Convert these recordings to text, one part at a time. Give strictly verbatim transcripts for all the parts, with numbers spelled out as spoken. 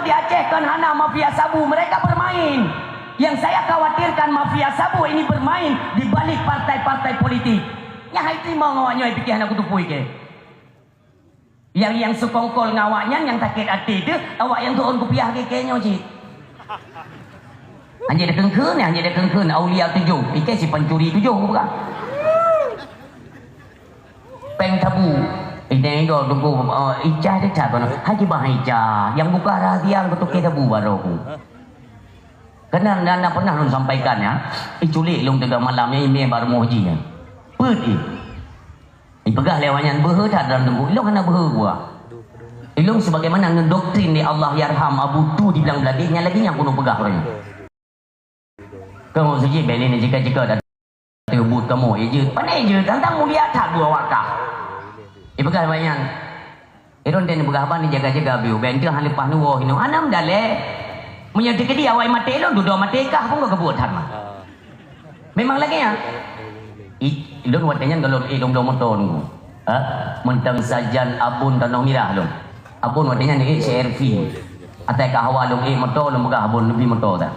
Aceh kon hana mafia sabu, mereka bermain. Yang saya khawatirkan mafia sabu ini bermain di balik partai-partai politik. Nyan hai teurimong awak nyoe pike hana kutupui ke. Yang, yang sekongkol ngon awak nyan nyang sakét até teuh, awak nyang tuon kupiah keu nyoe cit. Hanjeuet dikeungkeuen, hanjeuet dikeungkeuen aulia tujoh, pike si pancuri tujoh bukan. Péng sabu. Inong igo tunggu, eh, icah teuh that kono. Haji bah icah, nyang buka rahsia keu tukang sabu baroe ku. Keunan na, na pernah lôn sampaikan ya. Iculik lôn teuga malam nyan imé bak rumoh jih nyan. Peuet ih. Ipeugah lé awak nyan beuhe that dalam teungku. Ilôn hana beuhe buah. Ilôn sebagaimana ngon doktrin di Allah yarham Abu Tu di Blang Bladeh nyan lagi nyang keuneuk peugah roh nyan. Keu sujih bèk lé jika-jika dah teubut kamoe, ya jeuet. Pane jeuet, tantang mulia that dua wakah. Ipeugah banyan. Iron dan peugah ban jaga-jaga biu, ben teuh leupah nuwoe hinoe. Anam dalé. Meunyoe teukeudi awai maté lôn, dudoe maté kah pun geubuet that mah. Memang lagèe nyan. I, lôn watèe nyan golom, eh, lôn bloe moto nunggu. Ha? Mantong sajan Abon Tanoh Mirah lôn. Abon watèe nyan, eh, C R V. Atai ka hawa lôn, eh, moto, lôn peugah Abon leubeh moto dah.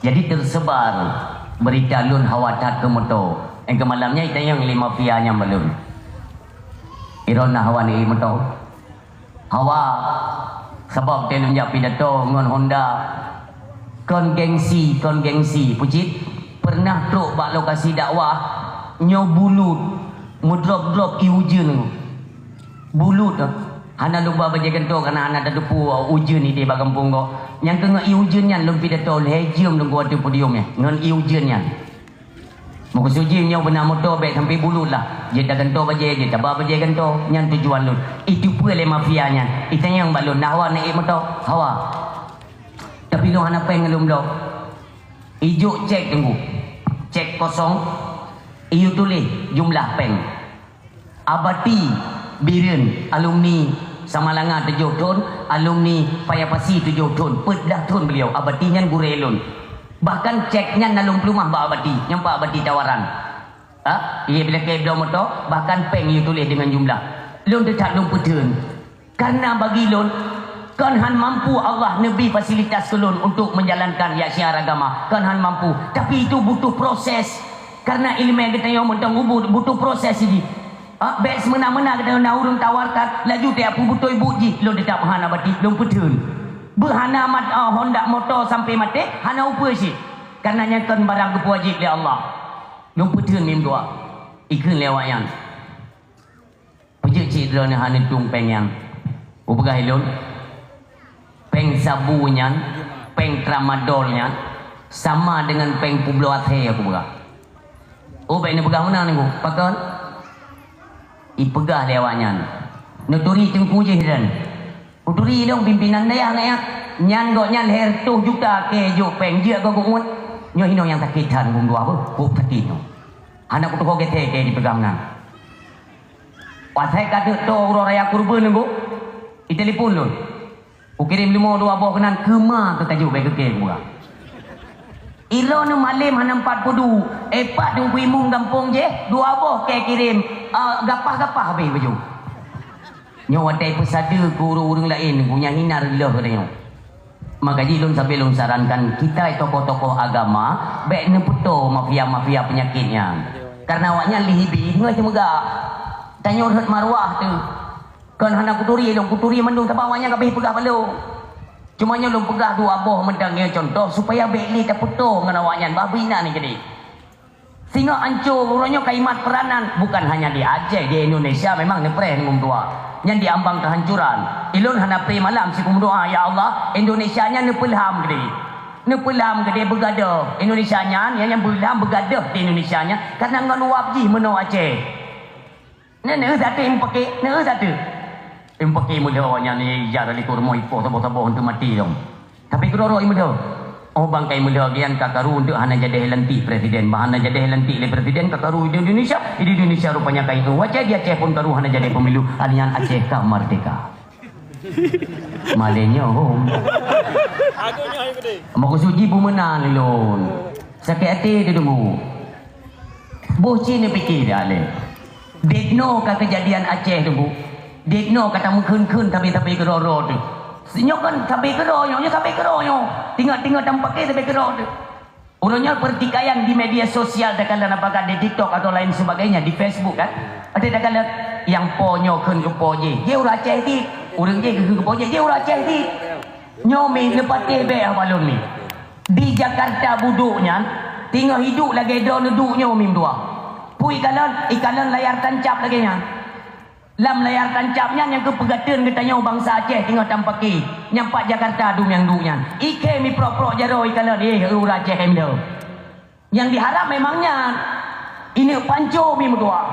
Jadi tersebar berita lôn hawa that keu moto. Nyang keu malam nyan itanyong lé mafia nyang bak lôn. Iron na hawa ni moto. Hawa, sabab teuh lôn jak pidato ngon Honda. Kon gengsi, kon gengsi. Pucit pernah trok bak lokasi dakwah, nyoe bulut, meudrop-drop ie ujeuen. Bulut, hana lôn ba bajèe gantoe kareuna hana tateupeue ujeuen idéh bak gampông gob. Nyang keu ngon ie ujeuen nyan lôn pidato lhèe jeuem lôn kuat di podium nyan, ngon ie ujeuen nyan. Meukeusut jih nyoe beuna moto bèk sampai bulut lah. Jeuet tagantoe bajèe, jeuet taba bajèe gantoe. Nyan tujuan lôn. Iteupeue lé mafia nyan. Itanyong bak lôn, "Na hawa neuék moto?" "Hawa." Tapi lôn hana péng ngon lôn bloe. Ijok cek teunggu. Cek kosong. Iyue tuléh jumlah péng. Abati Bireuen, alumni Samalanga tujoh thon, alumni Paya Pasi tujoh thon, peuet blah thon beliau. Abati nyan gurèe lôn. Bahkan cek nyan na lôn peuleumah bak Abati, nyang bak Abati tawaran. Ha? Iya bilakèe bloe moto, bahkan péng iyue tuléh deungon jumlah. Lôn teutab lôn peutheun. Karena bagi lôn, kon han mampu Allah neubri fasilitas keu lôn untuk menjalankan ya syiar agama. Kon han mampu. Tapi itu butuh proses. Karena ileumèe geutanyoe mantong ubit butuh proses jih. Ha, bèk seumena-mena geutanyoe na ureueng tawarkan, laju tajak peubeutôi buet jih, lôn teutab hana bati, lôn peutheun. Beuhana mat, ah, honda moto sampai maté, hana upeue cit. Karena nyan kon barang geupeuwajéb lé Allah. Lôn peutheun meudoa. Ikheun lé awaknyan. Peujeuet cit droeneuh hana tueng péng nyan. Kupeugah ilôn, péng sabu nyan, péng tramadol nyan, sama dengan péng peubloe athée, kupeugah. Oh, bék neupeugah meunan, Teungku. Pakon? Ipeugah lé awaknyan. Neuturi teungku jih dan. Kuturi ilôn pimpinan dayah nyan. Nyan gobnyan lhèe reutôh juta keu jok péng jeuet keu geuuet. Nyoe hinoe nyang sakét that bundua beuh, kok sakét nyoe. Hana kutuho gét keu dipeugah meunan. Watèe ka teuk toe uroe raya kurban nyoe, itelepon lôn. Kukirém leumo dua boh keunan keu ma keu kajok bék keu kèe kupeugah. Ilôn nyoe malém hana meupat peudu, eh, pat Teungku Imum gampông jih, dua boh kèe kirém, eh, gapah-gapah abéh bajôh. Nyoe watèe peusadeue keu ureueng-ureueng laén, geuh nyan hina reuloh geutanyoe. Maka jih lôn sabe lôn sarankan kitai tokoh-tokoh agama bék neupeutoe mafia-mafia peunyakét nyan. Kareuna awaknyan lé hibi teungoh teumeugah. Tanyoe rhot maruah teuh. Kon hana kuturi lôn, kuturi mandum sabab awaknyan ka abéh peugah bak lôn. Cuma nyoe lôn peugah dua boh mantong nyoe cuntoh supaya bék lé tapeutoe ngon awaknyan bah beuinan nyan keudéh. Singoh ancô uroe nyoe ka imat peuranan, bukan hanya di Aceh, di Indonesia memang neupreh ngon dua. Nyan di ambang kehancuran. Ilôn hana preh malam siku meudoa, "Ya Allah, Indonesia nyan neupeulham keudéh. Neupeulham keudéh beugadoh. Indonesia nyan, nyan, nyan beulham beugadoh di Indonesia nyan, karena ngon uap jih meunoe Aceh." Nyan neuh sateue impake, neuh sateue. Impake meulhô nyan ija dari kurmo ipoh saboh-saboh untuk mati dong. Tapi keudroe-droe imeulhô. Oh, bangkai meulhô gian ka karu untuk hana jadi lantik presiden. Bah hana jadi lantik lé presiden ka karu di Indonesia. Di Indonesia rupanya ka itu. Wacai di Aceh pun karu hana jadi pemilu. Alian Aceh ka merdeka. Malé nyoe hom. Maksud jih bumeunan lôn. Sakét até teudeungoe. Boh cit neupike dah lé. Debnoe ka keujadian Aceh tu, Bu. Debnoe ka tameukheun-kheun tapi-tapi keudroe-droe tu. Nyoe kan sabe keudroe nyoe, nyoe sabe keudroe nyoe. Tinggai-tinggai tampake sabe keudroe tu. Uroe nyoe pertikaian di media sosial, takalon apakah di TikTok atau lain sebagainya, di Facebook kan. Ada takalon nyang po nyoe kheun keu po jih. Jih ureueng Aceh dit. Ureueng jih kheun keu po jih, jih ureueng Aceh dit. Nyoe mi neupatéh bèk haba lôn mi. Di Jakarta buduek nyan, teungoh iduek lagèe droeneuh duek nyoe mi meutuah. Peue ikalon, ikalon layar tancap lagèe nyan. Lam layar tancap nyan nyang keu peugateun geutanyoe bansa Aceh teungoh tampake, nyang pat Jakarta dum nyang duek nyan. Ikhèe mi prok-prok jaroe ikalon, eh, ureueng Aceh hai meudo. Nyang diharap memang nyan. Ineuk panco mi meutuah.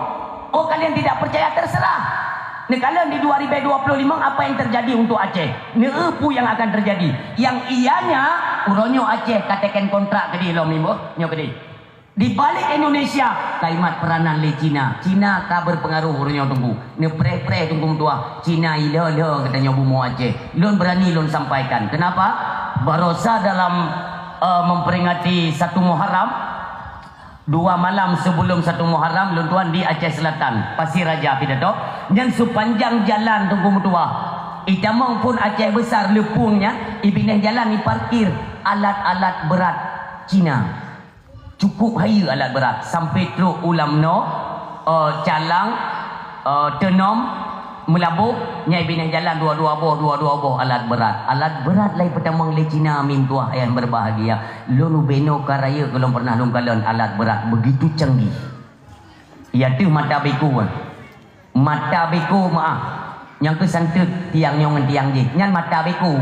Oh, kalian tidak percaya, terserah. Neukalon di dua ribu dua puluh lima apa yang terjadi untuk Aceh. Neu peue nyang akan terjadi. Nyang ianya, uroe nyoe Aceh ka teken kontrak keudeh lom mi boh, nyoe keudeh. Di balik Indonesia, ka imat peranan lé Cina. Cina ka berpengaruh uroe nyoe Teungku. Neupreh-preh Teungku meutuah. Cina ilheuh-lheuh geutanyoe bumoe Aceh. Lôn berani lôn sampaikan. Kenapa? Barosa dalam, eh, memperingati satu Muharram, dua malam sebelum satu Muharram, lôn tuan di Aceh Selatan, Pasir Raja pidato. Nyan sepanjang jalan Teungku meutuah. Itamong phon Aceh Besar leupung nyan, ibinéh jalan iparkir alat-alat berat Cina. Cukup hayeue alat berat, sampai trok u Lamno, eh, Calang, eh, Teunom, Meulaboh, nyan binéh jalan dua-dua boh, dua-dua boh alat berat. Alat berat lai peutamong lé Cina mi meutuah nyang berbahagia. Lôn ubé noe ka rayeuk gohlom pernah lôn kalon alat berat begitu canggih. Iya teuh mata beko. Mata beko meuah. Nyang keu santeut tiang nyoe ngon tiang jih. Nyan mata beko.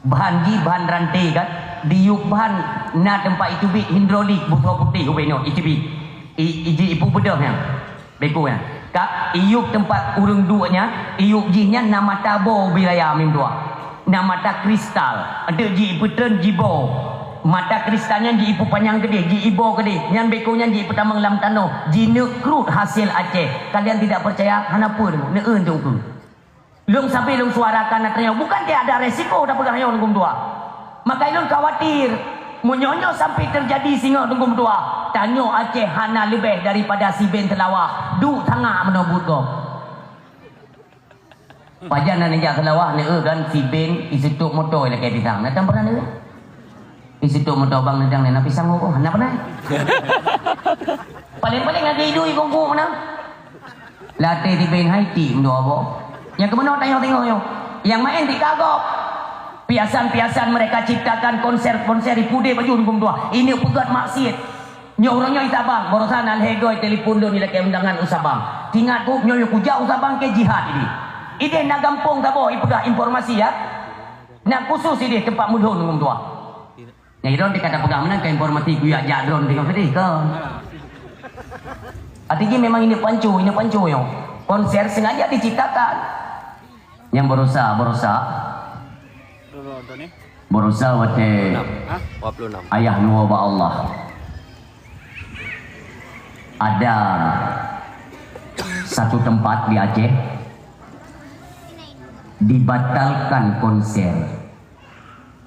Bahan jih bahan ranté kan, diyueb bahan na teumpat iteubiet hidrolik beusoe putéh ubé nyoe iteubiet. I, i jih ipeubeudoh nyan. Beko nyan. Ka iyueb teumpat ureuëng duek nyan, iyueb jih nyan na mata boh ubé raya mi meutuah. Na mata kristal, enteuk jih ipeutreun jiboh. Mata kristal nyan jih ipeupanyang keudeh, jih iboh keudeh. Nyan beko nyan jih ipeutamong lam tanoh, jineuk krut hasil Aceh. Kalian tidak percaya? Hana peue, neueu enteuk ukeue. Lôn sabe lôn suarakan atra nyoe, bukan tiada resiko tapeugah nyoe lôn dua. Maka lôn khawatir, meunyoe nyoe sampai teujadi singoh lôn dua, tanyoe Aceh hana leubeh daripada Siben Seulawah, duek tangah meunoe buet gob. Pajan na neujak Seulawah, neueu kan Siben, iseutok moto ilakée pisang. Na tam pernah neueu? Iseutok moto bang neudang na pisang, oh, na pernah? Paling-paling lagée idui gong-gong meunan. Latih di Ben Haiti meudoa boh. Nyang keumeunong tanyoe tengok nyoe. Yang main di kagok. Piasan-piasan mereka ciptakan, konser-konser di pudé baju hukum dua. Ini peugöt maksiat. Nyoe uroe nyoe i Sabang, barosan alhegoi telepon lôn ilakée undangan u Sabang. Tingat ku nyoe kujak u Sabang ke jihad ini. Ideh na gampông saboh ipeugah informasi ya. Na khusus ideh tempat mudhon hukum dua. Nyang idong dikata peugah meunan ka informasi kuyak jak drone tengok sedih kon. Arti jih memang ini pancu, ini pancu nyoe. Konser sengaja diciptakan. Nyang berusaha, berusaha. Berusaha watée ayah nua bak Allah. Ada satu tempat di Aceh dibatalkan konser.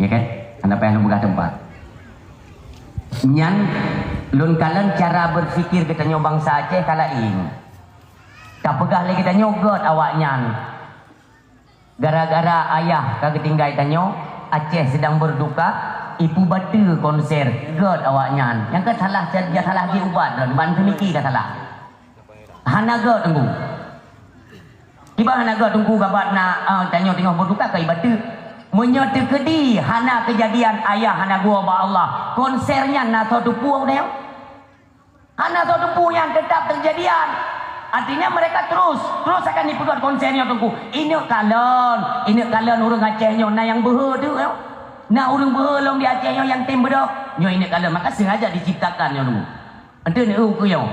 Ya kan? Hana payah lôn peugah teumpat. Nyan lôn kalon cara berpikir geutanyoe bansa Aceh ka laén. Tapeugah lé geutanyoe göt awaknyan. Gara-gara ayah ka geutinggai tanyoe, Aceh sedang berduka, ipeubateue konser, göt awaknyan. Nyang ka salah, salah jih ubat droen, ban teumiki ka salah. Hana göt teungku. Kiban hana göt teungku, gabat na, ah, tanyoe teungoh beuduka ka ibateue. Meunyoe teukeudi hana keujadian ayah hana geuwoe bak Allah, konser nyan na soe teupeu tanyoe? Hana soe teupeu, nyan teutap teujadian. Artinya mereka terus, terus akan ipeugöt konser nyoe teungku. Ineuk kalon, ineuk kalon ureuëng Aceh nyoe na nyang beuhe teuh nyoe. Na ureuëng beuhe lom di Aceh nyoe nyang tem beudôh. Nyoe ineuk kalon, maka sengaja diciptakan nyoe teungku. Enteuk neueu keu nyoe.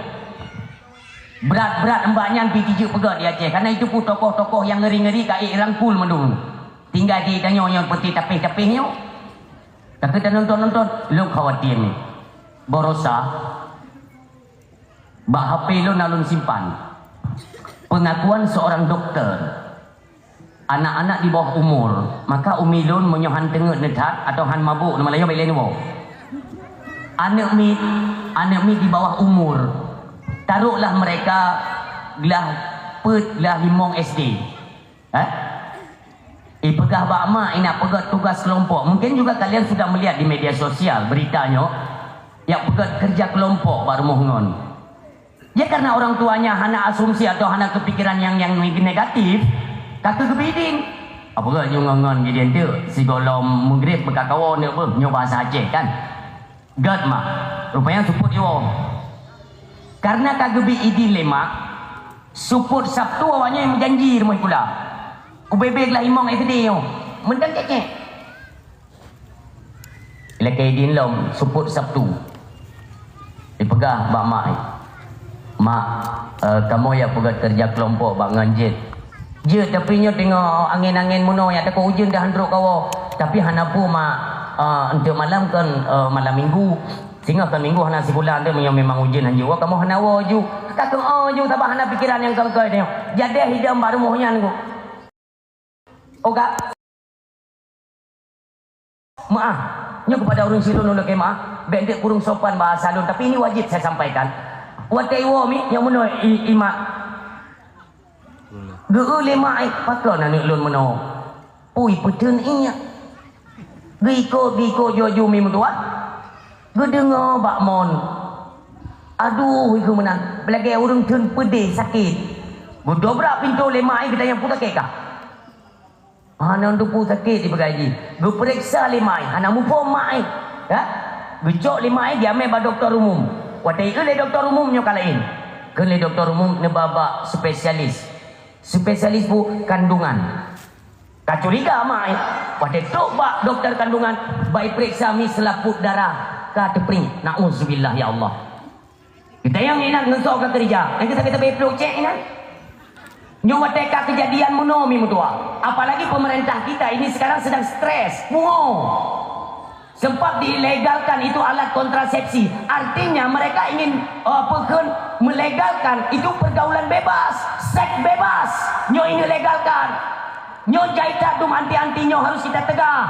Brat-brat mbak nyan pi tijeuek peugöt di Aceh. Karena itu pun tokoh-tokoh nyang ngeri-ngeri ka irangkul mandum. Tinggai di tanyoe nyoe peuti tapeh-tapeh nyoe. Tapi tanonton-nonton, lôn khawatir ni. Barosa, bak H P lôn na lôn simpan. Pengakuan seorang doktor. Anak-anak di bawah umur, maka umi lôn meunyoe han teungeut neuthat atau han mabuk, nama laén bak ilée neuwoe. Aneuk miet, aneuk miet di bawah umur, taruhlah mereka glah peuet, glah limong S D. Eh? Ipeugah bak mak, inak peugét tugas kelompok. Mungkin juga kalian sudah melihat di media sosial berita nyoe, yak peugét kerja kelompok bak rumoh ngon. Ya, karena orang tuanya hana asumsi atau hana kepikiran yang, yang negatif, ka keugeubidin. Apa gét nyoe ngon-ngon gidin tu, sigohlom meugrib beukakawoe neuk beuh, nyoe bahasa Aceh kan. Gét mak, rupanya supôt iwoe. Karena ka geubi idin lé mak, supôt Sabtu awaknyan meujanji rumoh sikula. Ubé-bé glah imong S D nyoe, meudan cék-cék. Ilakée idin lom, supôt Sabtu. Ipeugah bak mak, "Mak, eh, kamoe ya peugét kerja kelompok bak ngon jeuet." "Jeuet, tapi nyoe teungoh angén-angén meunoe, ya takot ujeuen dah trok kawoe." "Tapi hana peue, Mak, eh, untuk malam kan, eh, malam minggu. Singoh kan minggu hana sikula, tu meunyoe memang ujeuen hanjeuet woe, kamoe hana woe ju." Ka keuh ju, sabab hana pikiran nyang keu-keu nyoe. Jadeh idong bak rumoh nyan ku. Oga. Maaf, nyoe kepada ureuëng silôn ulôn lakée maaf, bék deuek kureueng sopan bahasa lôn, tapi ini wajib saya sampaikan. Watée iwoe mi nyang meunoe i, i mak. Geu lé mak, "Eh, pakon aneuëk lôn meunoe?" Pui peuteun ié. Geuikot-geuikot jih-jih mi meutuah. Geudeungoe bak mon. Aduh, ikeu meunan. Beulagée ureuëng teun peudeh sakét. Geudobrak pintoe lé mak, "Eh, geutanyong peue sakét kah?" Hana teupeu sakét ipeugah jih. Geupeuriksa lé mak, hana muphom mak. Ya? Geucok lé mak, jiamé bak dokto umum. Watée ié lé dokto umum nyoe ka laén. Kheun lé dokto umum neuba bak spesialis. Spesialis bu kandungan. Ka curiga mak. Watée trok bak dokto kandungan, bak ipeuriksa mi seulaput darah ka teupriek. Nauzubillah ya Allah. Kita nyang ingat ngon soe ka keureuja, nyang kita, kita beuplok cek ingat. Nyoe watée ka keujadian meunoe mi meutuah. Apalagi pemerintah kita ini sekarang sedang stres. Muo. Sebab dilegalkan itu alat kontrasepsi. Artinya mereka ingin, eh, apa kheun, melegalkan itu pergaulan bebas, seks bebas. Nyoe ini legalkan. Nyoe jai that dum anti-anti nyoe harus kita tegah.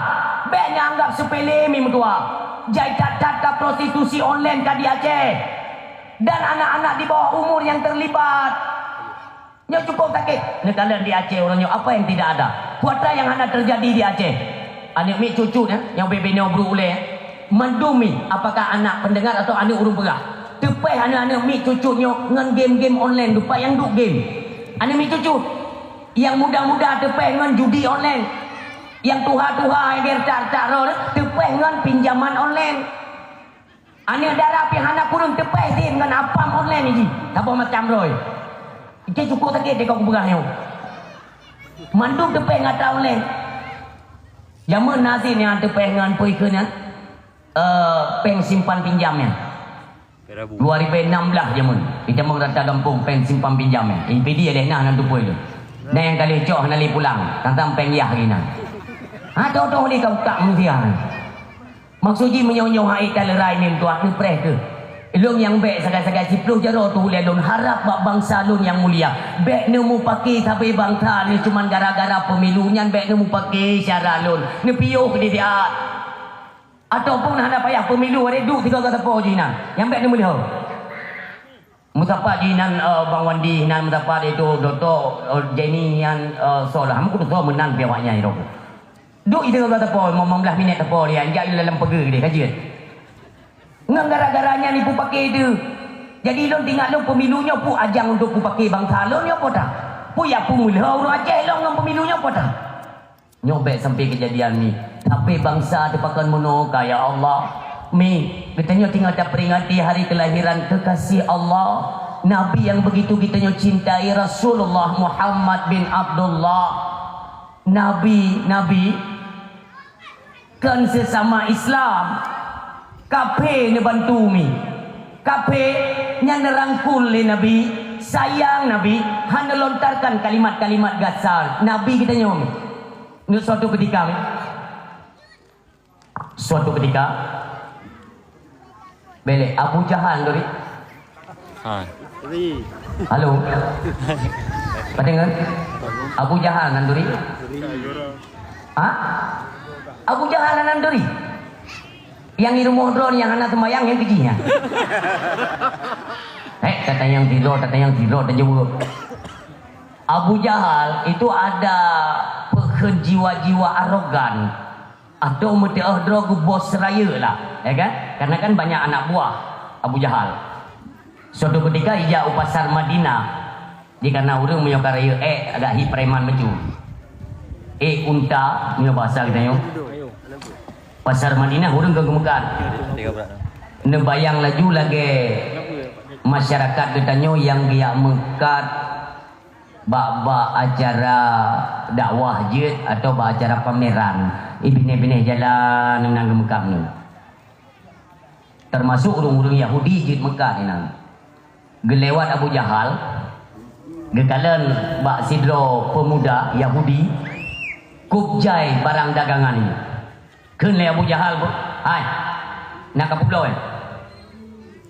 Bék nyan anggap sepele mi meutuah. Jai that-that ka prostitusi online ka di Aceh. Dan anak-anak di bawah umur yang terlibat. Nyoe cukup sakét. Neukalon di Aceh uroe nyoe apa yang tidak ada. Kuatra yang hana terjadi di Aceh. Aneuk miet cucut, eh, nyang bebe nyoe bru ulée, eh. Mandum mi, apakah anak pendengar atau aneuk ureuëng peugah. Teupeh aneuk-aneuk miet cucut nyoe ngon game-game online, dupat nyang duek game. Aneuk miet cucut. Nyang muda-muda teupeh ngon judi online. Nyang tuha-tuha, eh, ger tak-tak roh, teupeh ngon pinjaman online. Aneuk dara pih hana kureueng teupeh zin ngon apam online jih, saboh macam roh. Ike cukup sakét deh kau kupeugah nyoe. Mandum teupeh ngon atra online. Jameun na zin nyang teupeh ngon peue ikeu nyan, eh, péng simpan pinjam nyan. Dua ribu enam belas jameun, di jameun rata gampông péng simpan pinjam nyan. Impidi leh nah nan tupui tu. Nah nyang ka lheueh cok hana lé pulang, tantang péng yah lagi na. Ha, toh-toh lé kau tak manusia. Maksud jih meunyoe-nyoe hai taleurai mim tuah neupreh keuh. Lôn nyang bék sagai-sagai siploh jaroe tuh ulée lôn harab bak bansa lôn nyang mulia. Bék neumupake sabe bansa ni cuman gara-gara pemilu nyan bék neumupake syara lôn. Neupiôh keu didiat. Ataupun hana payah pemilu, ada duek tiga gata po jih na. Nyang bék neumeuliho. Meusapat jih nan, eh, Bang Wandi, nan meusapat itu Doktor, eh, Jenny nyan, eh, soe lah. Meukeudeh soe meunan pih awak nyan itu. Duek itu kata po, lima belas minit tepo dia, jak lam peugah dia, ka jeuet. Ngon gara-gara nyan ipupake itu. Jadi lôn teuingat lôn pemilu nyoe pu ajang untuk pupake bansa lôn nyoe po tah. Pu ya pu meulhö ureuëng Aceh lôn ngon pemilu nyoe po tah. Nyoe bék sampai kejadian ni. Tapi bansa teupakon meunoe ka, ya Allah. Mi, geutanyoe tinggal taperingati hari kelahiran kekasih Allah. Nabi yang begitu geutanyoe cintai, Rasulullah Muhammad bin Abdullah. Nabi, Nabi kon sesama Islam. Kaphé neubantu mi. Kaphé nyan neurangkul lé Nabi, sayang Nabi, hana lontarkan kalimat-kalimat gasa Nabi geutanyoe mi. Nyoe suatu ketika mi. Suatu ketika, belek Abu Jahal tadi. Hai. Halo. Pada dengar? Abu Jahal nan tadi. Ha? Abu Jahal nan tadi. Yang di rumah drone yang hana sembahyang yang kecilnya. Eh, kata yang tidur, kata yang tidur, dan jawab. Abu Jahal itu ada pe-, Kheun jiwa-jiwa arogan atau meuteuoh droe geuh bos rayeuk lah, ya kan? Karena kan banyak anak buah Abu Jahal. Suatu ketika ijak u pasar Madinah, di karena ureuëng meunyoe ka rayeuk ék agak hi preman meucu. Ék unta meunyoe bahasa kita nyoe. Pasar Madinah ureuëng ka geumeukat. Neubayang laju lagée masyarakat geutanyoe nyang geujak meukat bak-bak acara dakwah jeuet atau bak acara pameran, i binéh-binéh jalan nan geumeukat nyoe. Termasuk ureuëng-ureuëng Yahudi jeuet meukat inan. Geulewat Abu Jahal, geukalon bak sidroe peumuda Yahudi, kub jai barang dagangan nyoe. Kheun lé Abu Jahal, "Hai, na ka peubloe?"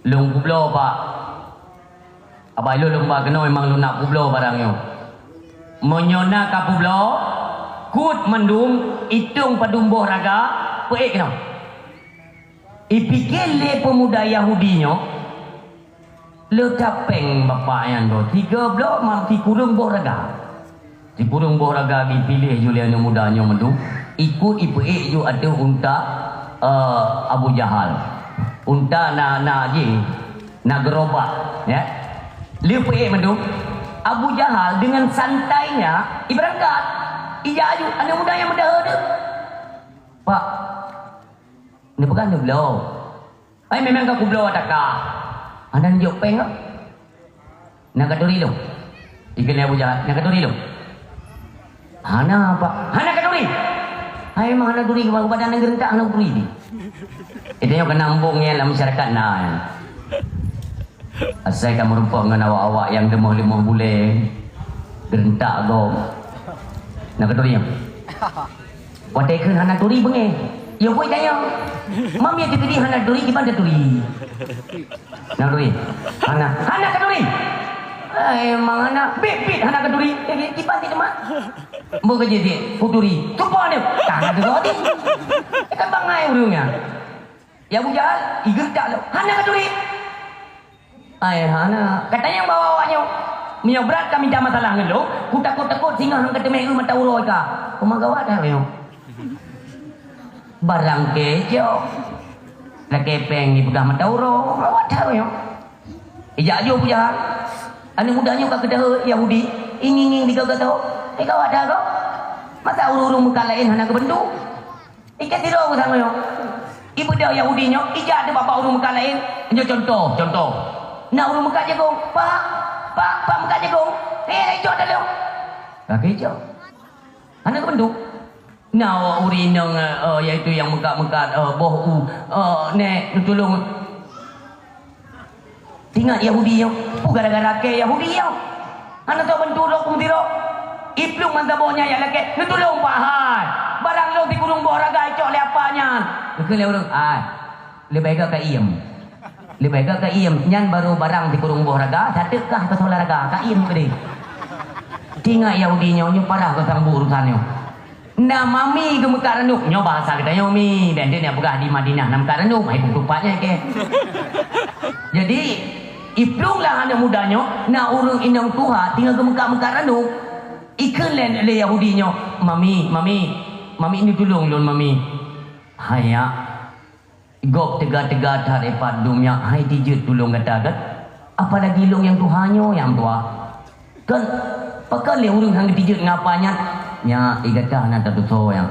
"Lôn peubloe, Pak." "Abai lôn lôn ba keunoe, memang lôn na peubloe barang nyoe." "Meunyoe na ka peubloe, kut mandum, itong padum boh raga, peuék keunoe." Ipike lé peumuda Yahudi nyoe, "Le tapéng bapak nyan droe, tiga bloe mam sikureueng boh raga." Sikureueng boh raga geupiléh ju lé aneuk muda nyoe mandum, ikut ipeuék ju ateueh unta, eh, Abu Jahal. Unta na, na jih, na geurobak, ya. Le peuék mandum, Abu Jahal dengan santainya ibeurangkat. Ijak aju, aneuk muda nyang meudaha tu. "Pak, neupeugah neubloe." "Ai, memang ka kubloe taka." "Hana neujok péng kah?" "Na katuri lôn." Ikheun lé Abu Jahal, "Na katuri lôn?" "Hana, Pak." "Hana katuri?" "Ai, memang hana turi, badan nyang geureuntak hana turi." Itu nyang kena embong nyan lam masyarakat na. Asai ka meurumpok ngon awak-awak nyang leumoh-leumoh bulée, geureuntak gob. "Na katuri nyoe?" Watée kheun hana turi beungéh. Ya, buet dayang. Mam ya teukeudi hana turi, kiban taturi. "Na turi?" "Hana." "Hana katuri?" "Ai, memang hana. Bit-bit hana katuri. Eh, kiban ti teuma." "Mbo ka jeuet, kuturi." "Tupa dia." Ka hana turi. Kan bangai ureuëng nyan. Ya Abu Jahal, igeurtak lom. "Hana katuri." "Ai, hana. Katanyong bak awak nyoe. Meunyoe brat ka mita masalah ngon lôn, kutakot-takot singoh han kateumé eu mata uroe ka." Peue gawat that nyoe. Barang keu icok. Lakée péng jipeugah mata uroe. Gawat that nyoe. Ijak aju Abu Jahal. Aneuk muda nyoe ka keudeuh Yahudi. Ingieng-ingieng di gata. Eh, gawat that kok. Masa ureuëng-ureuëng meukat laén hana geubantu? Ikei sidroe usang nyoe. Ibeudôh Yahudi nyoe, ijak di babah ureuëng meukat laén. Nyoe contoh, contoh. Na ureuëng meukat jagong, "Pak, Pak, Pak meukat jagong." "Eh, icok dah lom." Ka icok. Hana geubantu. Na ureuëng inong, eh, yaitu nyang meukat-meukat, eh, boh u, eh, "Nék, neutulông." Teuingat Yahudi nyoe, peue gara-gara keu Yahudi nyoe? Hana soe bantu lôn peumeusidroe. Iplueng mantong boh nyan jak lakée, "Neutulông, Pak, hai! Barang lôn sikureueng boh raga icok lé apa nyan." Geukheun lé ureuëng, "Ai, leubeh gét ka iem. Leubeh gét ka iem, nyan barô barang sikureueng boh raga, sateuk kah keu soe lam raga, ka iem keudeh." Teuingat Yahudi nyoe, nyoe parah geusambu urusan nyoe. Na mami geumeukat ranub, nyoe bahasa geutanyoe mi, dan dia nak peugah di Madinah na meukat ranub, hai butuh pat nyan keh. Jadi, iplueng lah aneuk muda nyoe, na ureuëng inong tuha tinggai geumeukat-meukat ranub. Ikheun lé, lé Yahudi nyoe, "Mami, mami, mami neutulông lôn, mami." Hai nyak, gob teuga-teuga that ipat dum nyak, hai tijeuet tulông gata kan? Apalagi lôn nyang tuha nyoe nyang tuha. Kan, pakon lé ureuëng han geutijeuet ngon apa nyan? Nyak, i gata hana tatusoe nyak.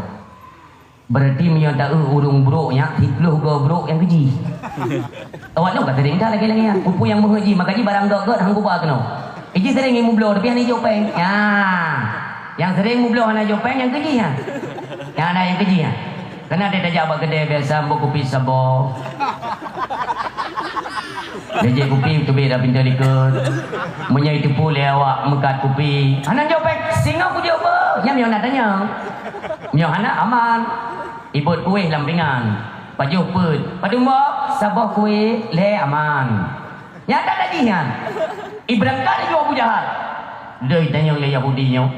Berarti meunyoe ta-eu ureuëng brok nyak, siplôh goe brok nyang keujih. Awak nyoe ka sering that lagée-lagée nyan. Peue nyang meuheuet jih, maka jih barang gét-gét han kuba keunoe. Iji sering mubloe, tapi hana ijok péng. Nyan. Nyang sering mubloe hana ijok péng, nyang keujih nyan. Nyang na nyang keujih nyan. Keunan deh tajak bak keudè biasa, ambot kupi saboh. Jijak kupi teubiet lam pintoe likot. Meunyoe jiteupeue lé awak meukat kupi, hana jok péng, singoh kujok beuh. Nyan meunyoe na tanyong. Meunyoe hana, aman. Ibot kueh lam pingan. Pajoh peuet. Padum boh? Saboh kueh, lhèe aman. Nyan that lagèe nyan. Ibeurangkat laju Abu Jahal. Deuh itanyong lé Yahudi nyoe.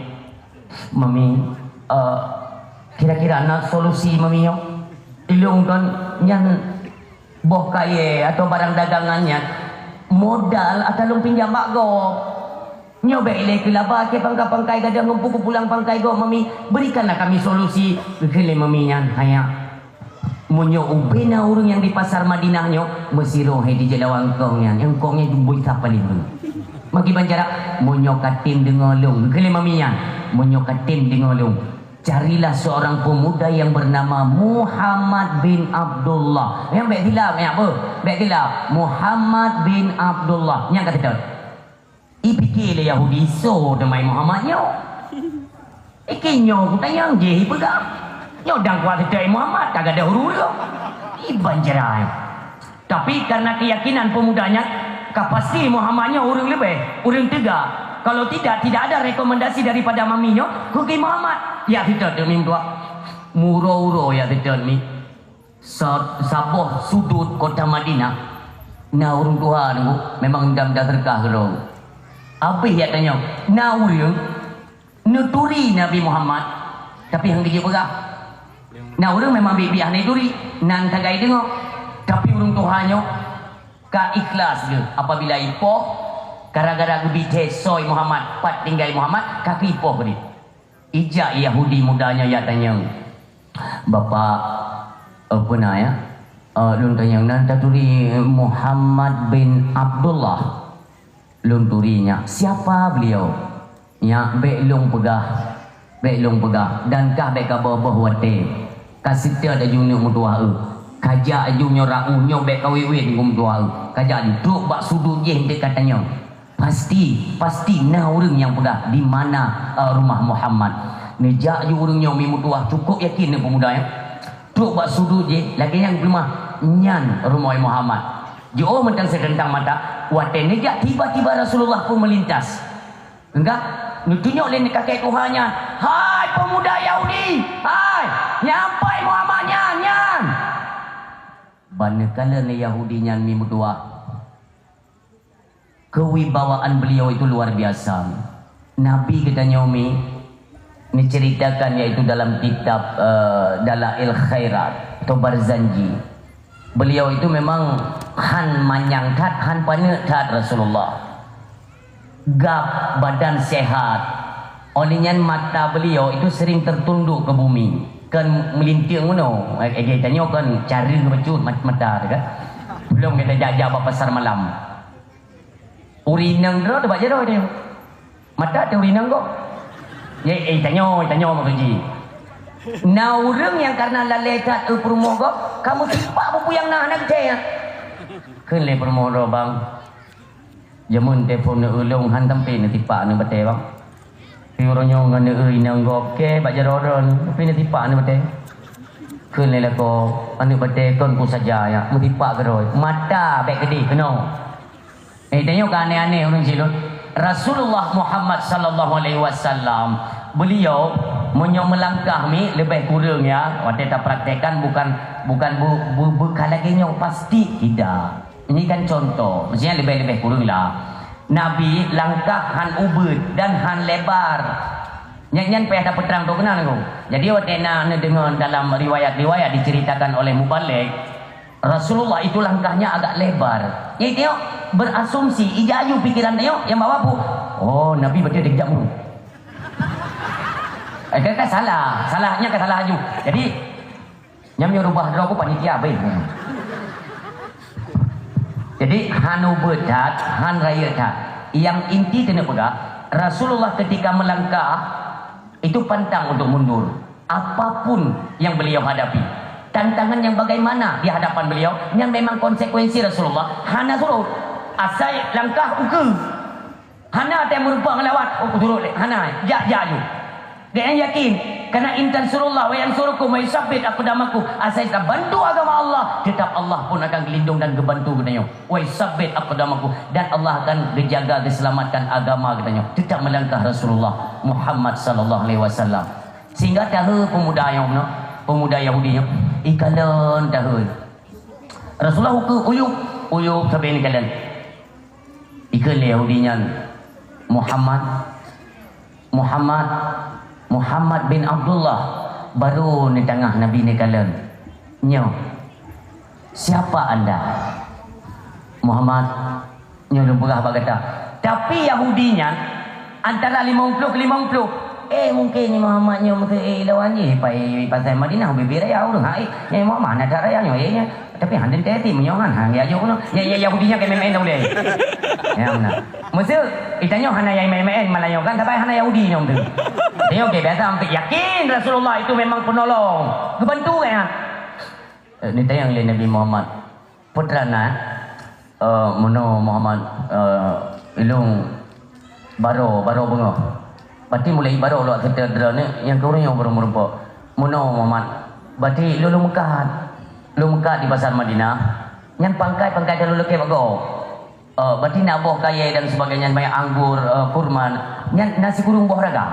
Mami, eh, kira-kira na solusi, Mami, nyoe? Ilôn kon nyan boh kayèe atau barang dagangan nyan modal ata lôn pinjam bak gob. Nyoe bèk ilèe keu laba, keu pangkai-pangkai gadôh ngon pulang pangkai gob, Mami. Berikanlah kami solusi, geukheun lé Mami nyan. Hanya, meunyoe ubé na ureueng nyang di pasar Madinah nyoe, meusidroe hai di jeulawa eungkong nyan, eungkong nyan jumbo that paléng ureueng. Maki bancara, meunyoe katem deungoe lôn, geukheun lé Mami nyan, meunyoe katem deungoe lôn, carilah seorang pemuda yang bernama Muhammad bin Abdullah. Nyang bèk silap, nyang beuh, bèk silap. Muhammad bin Abdullah. Nyang ka seutôt. Ipike lé Yahudi, "Soe teuma Muhammad nyoe? Ike nyoe kutanyong jih ipeugah. Nyoe dang kuat seutôt Muhammad, ka gadôh ureueng." Iban cerai. Tapi karena keyakinan pemuda nyan, ka pasti Muhammad nyoe ureueng leubeh, ureueng teuga. Kalau tidak, tidak ada rekomendasi daripada Mami nyoe, keu Muhammad. Ya, kita demi dua. Muro-uro ya kita ni. Sa-, saboh sudut kota Madinah, na ureueng tuha nunggu, memang dam-dam serkah keudroe. Abéh ya tanyong, na ureueng neuturi Nabi Muhammad, tapi han geujeuet peugah. Na ureueng memang biet-biet hana turi, nan sagai deungoe. Tapi ureueng tuha nyoe ka ikhlas geuh apabila ipoh, gara-gara geubithèe soe Muhammad, pat tinggai Muhammad, ka ipoh geuh. Ijak Yahudi muda nyoe ya tanyong, "Bapak, eh, peue na ya? Eh, lôn tanyong nan taturi Muhammad bin Abdullah." Lôn turi nyak. Siapa beliau? Nyak, bèk lôn peugah. Bèk lôn peugah. Dan kah bèk ka boh-boh watèe. Ka seutôt laju neuk meutuwah eu. Ka jak laju nyoe ra'uh nyoe bèk ka wét-wét ngon meutuwah eu. Ka jak laju trok bak sudut jih eunteuk ka tanyong. Pasti, pasti na ureueng nyang peugah di mana, eh, rumah Muhammad. Neujak laju ureueng nyoe mi meutuwah, cukôp yakin nyoe peumuda nyan. Trok bak sudut jih, lagèe nyang geupeugah, "Nyan rumoh Muhammad." Jiôh mantong seureuntang mata, watèe neujak tiba-tiba Rasulullah pun meulintas. Enggak, neutunyok lé kakek tuha nyan, "Hai peumuda Yahudi, hai, nyan pai Muhammad nyan, nyan!" Ban neukalon lé Yahudi nyan mi meutuwah. Kewibawaan beliau itu luar biasa. Nabi geutanyoe mi neuceritakan, yaitu dalam kitab, eh, Dalail Khairat atau Barzanji. Beliau itu memang han manyang that, han paneuk that Rasulullah. Gab badan sehat. Oleh nyan mata beliau itu sering tertunduk ke bumi. Kan melinting ngono. Eh, eh, tanyoe kan cara bacut mat-, mata tu kan. Belum kita jak-jak bak pasar malam. Ureueng inong droe teuh bak jaroe teuh. Mata teuh ureueng inong gob. Ye, eh, tanyoe, tanyoe maksud jih. Na ureueng nyang karena lalée that eu peurumoh gob, kamoe sipak peue-peue nyang na hana geucaya. Kheun lé peurumoh droe, "Bang, jameun telepon neu-eu lôn han sampai neusipak aneuk batée, Bang." Pi uroe nyoe ngon neu-eu inong gob kée bak jaroe droe, tapi neusipak aneuk batée. Kheun lé lakoe, "Aneuk batée kon peue saja nyan, meusipak keudroe, mata bék keudeh keunoe." Eh, tanyoe ka aneh-aneh ureueng silot. Rasulullah Muhammad sallallahu alaihi wasallam, beliau meunyoe meulangkah mi leubeh kureueng ya, watée tapraktekkan bukan, bukan bu-, bu-, bu-, ka lagée nyoe pasti tidak. Ini kan contoh, maksudnya leubeh-leubeh kureueng lah. Nabi langkah han ubeut dan han lebar. Nyan, nyan payah tapeutrang droe keunan, Guru. Jadi watée na neudeungoe dalam riwayat-riwayat diceritakan oleh mubalig, Rasulullah itu langkahnya agak lebar. Jadi tengok, berasumsi, ija aju pikiran tengok, yang bawa bu, "Oh, Nabi betul dia kejak mulu." Eh, kan, kan salah. Salahnya kan salah aju. Jadi, nyam nyoe rubah droe ku panitia, baik. Jadi, han ubeut that, han rayeuk that. Yang inti kena peugah, Rasulullah ketika melangkah, itu pantang untuk mundur. Apapun yang beliau hadapi, tantangan yang bagaimana di hadapan beliau, yang memang konsekuensi Rasulullah hana surut. Asai langkah ukeue. Hana teu meurumpok ngon lawat, oh, kusurut lé. Hana, jak, jak ju. Gobnyan yakin, karena in tansurullah wa yansurkum wa yusabbit aqdamakum. Asai tabantu agama Allah, tetap Allah pun akan geulindong dan geubantu geutanyoe. Wa yusabbit aqdamakum, dan Allah akan geujaga, geuselamatkan agama geutanyoe. Tetap melangkah Rasulullah Muhammad sallallahu alaihi wasallam. Sehingga tahe pemuda nyang nyoe, pemuda Yahudi nyoe, ikalon tahe. Rasulullah ukeue uyup, uyup sabe neukalon. Ikheun lé Yahudi nyan, "Muhammad, Muhammad, Muhammad bin Abdullah." Baru neutangah Nabi neukalon. "Nyoe, siapa anda?" "Muhammad, nyoe lôn peugah bak gata." Tapi Yahudi nyan Antara limong ploh keu limong ploh. Eh, mungken ni Muhammad nyoe meuteuk, eh, lawan jih pai pasai Madinah, ubé-bé raya ureueng. Ha, eh, nyan Muhammad na that raya nyoe, eh, nyan. Tapi hana teuti meunyoe han, han geujok keunoe. Ya, ya, Yahudi nyan ka main-main dah ulèe. Ya, beuna. Maksud, itanyoe hana nyang main-main, malah nyoe kan, sabai hana Yahudi nyoe tu. Nyoe ke biasa, yakin Rasulullah itu memang penolong. Geubantu kan, ya. Eh, ni tanyong lé Nabi Muhammad. Putra na, eh, meunoe Muhammad, eh, ilong baro, baro beungoh. Bati mulai baro lok seutôt droeneuh, nyang keureueng nyoe baru meurumpok. Meunoe Muhammad, bati lôn meukat. Lôn meukat di pasar Madinah. Nyan pangkai-pangkai ka lôn lakèe bak gob. Eh, bati na boh kayèe dan sebagainya, banyak anggur, eh, kurma. Nyan na sikureueng boh raga.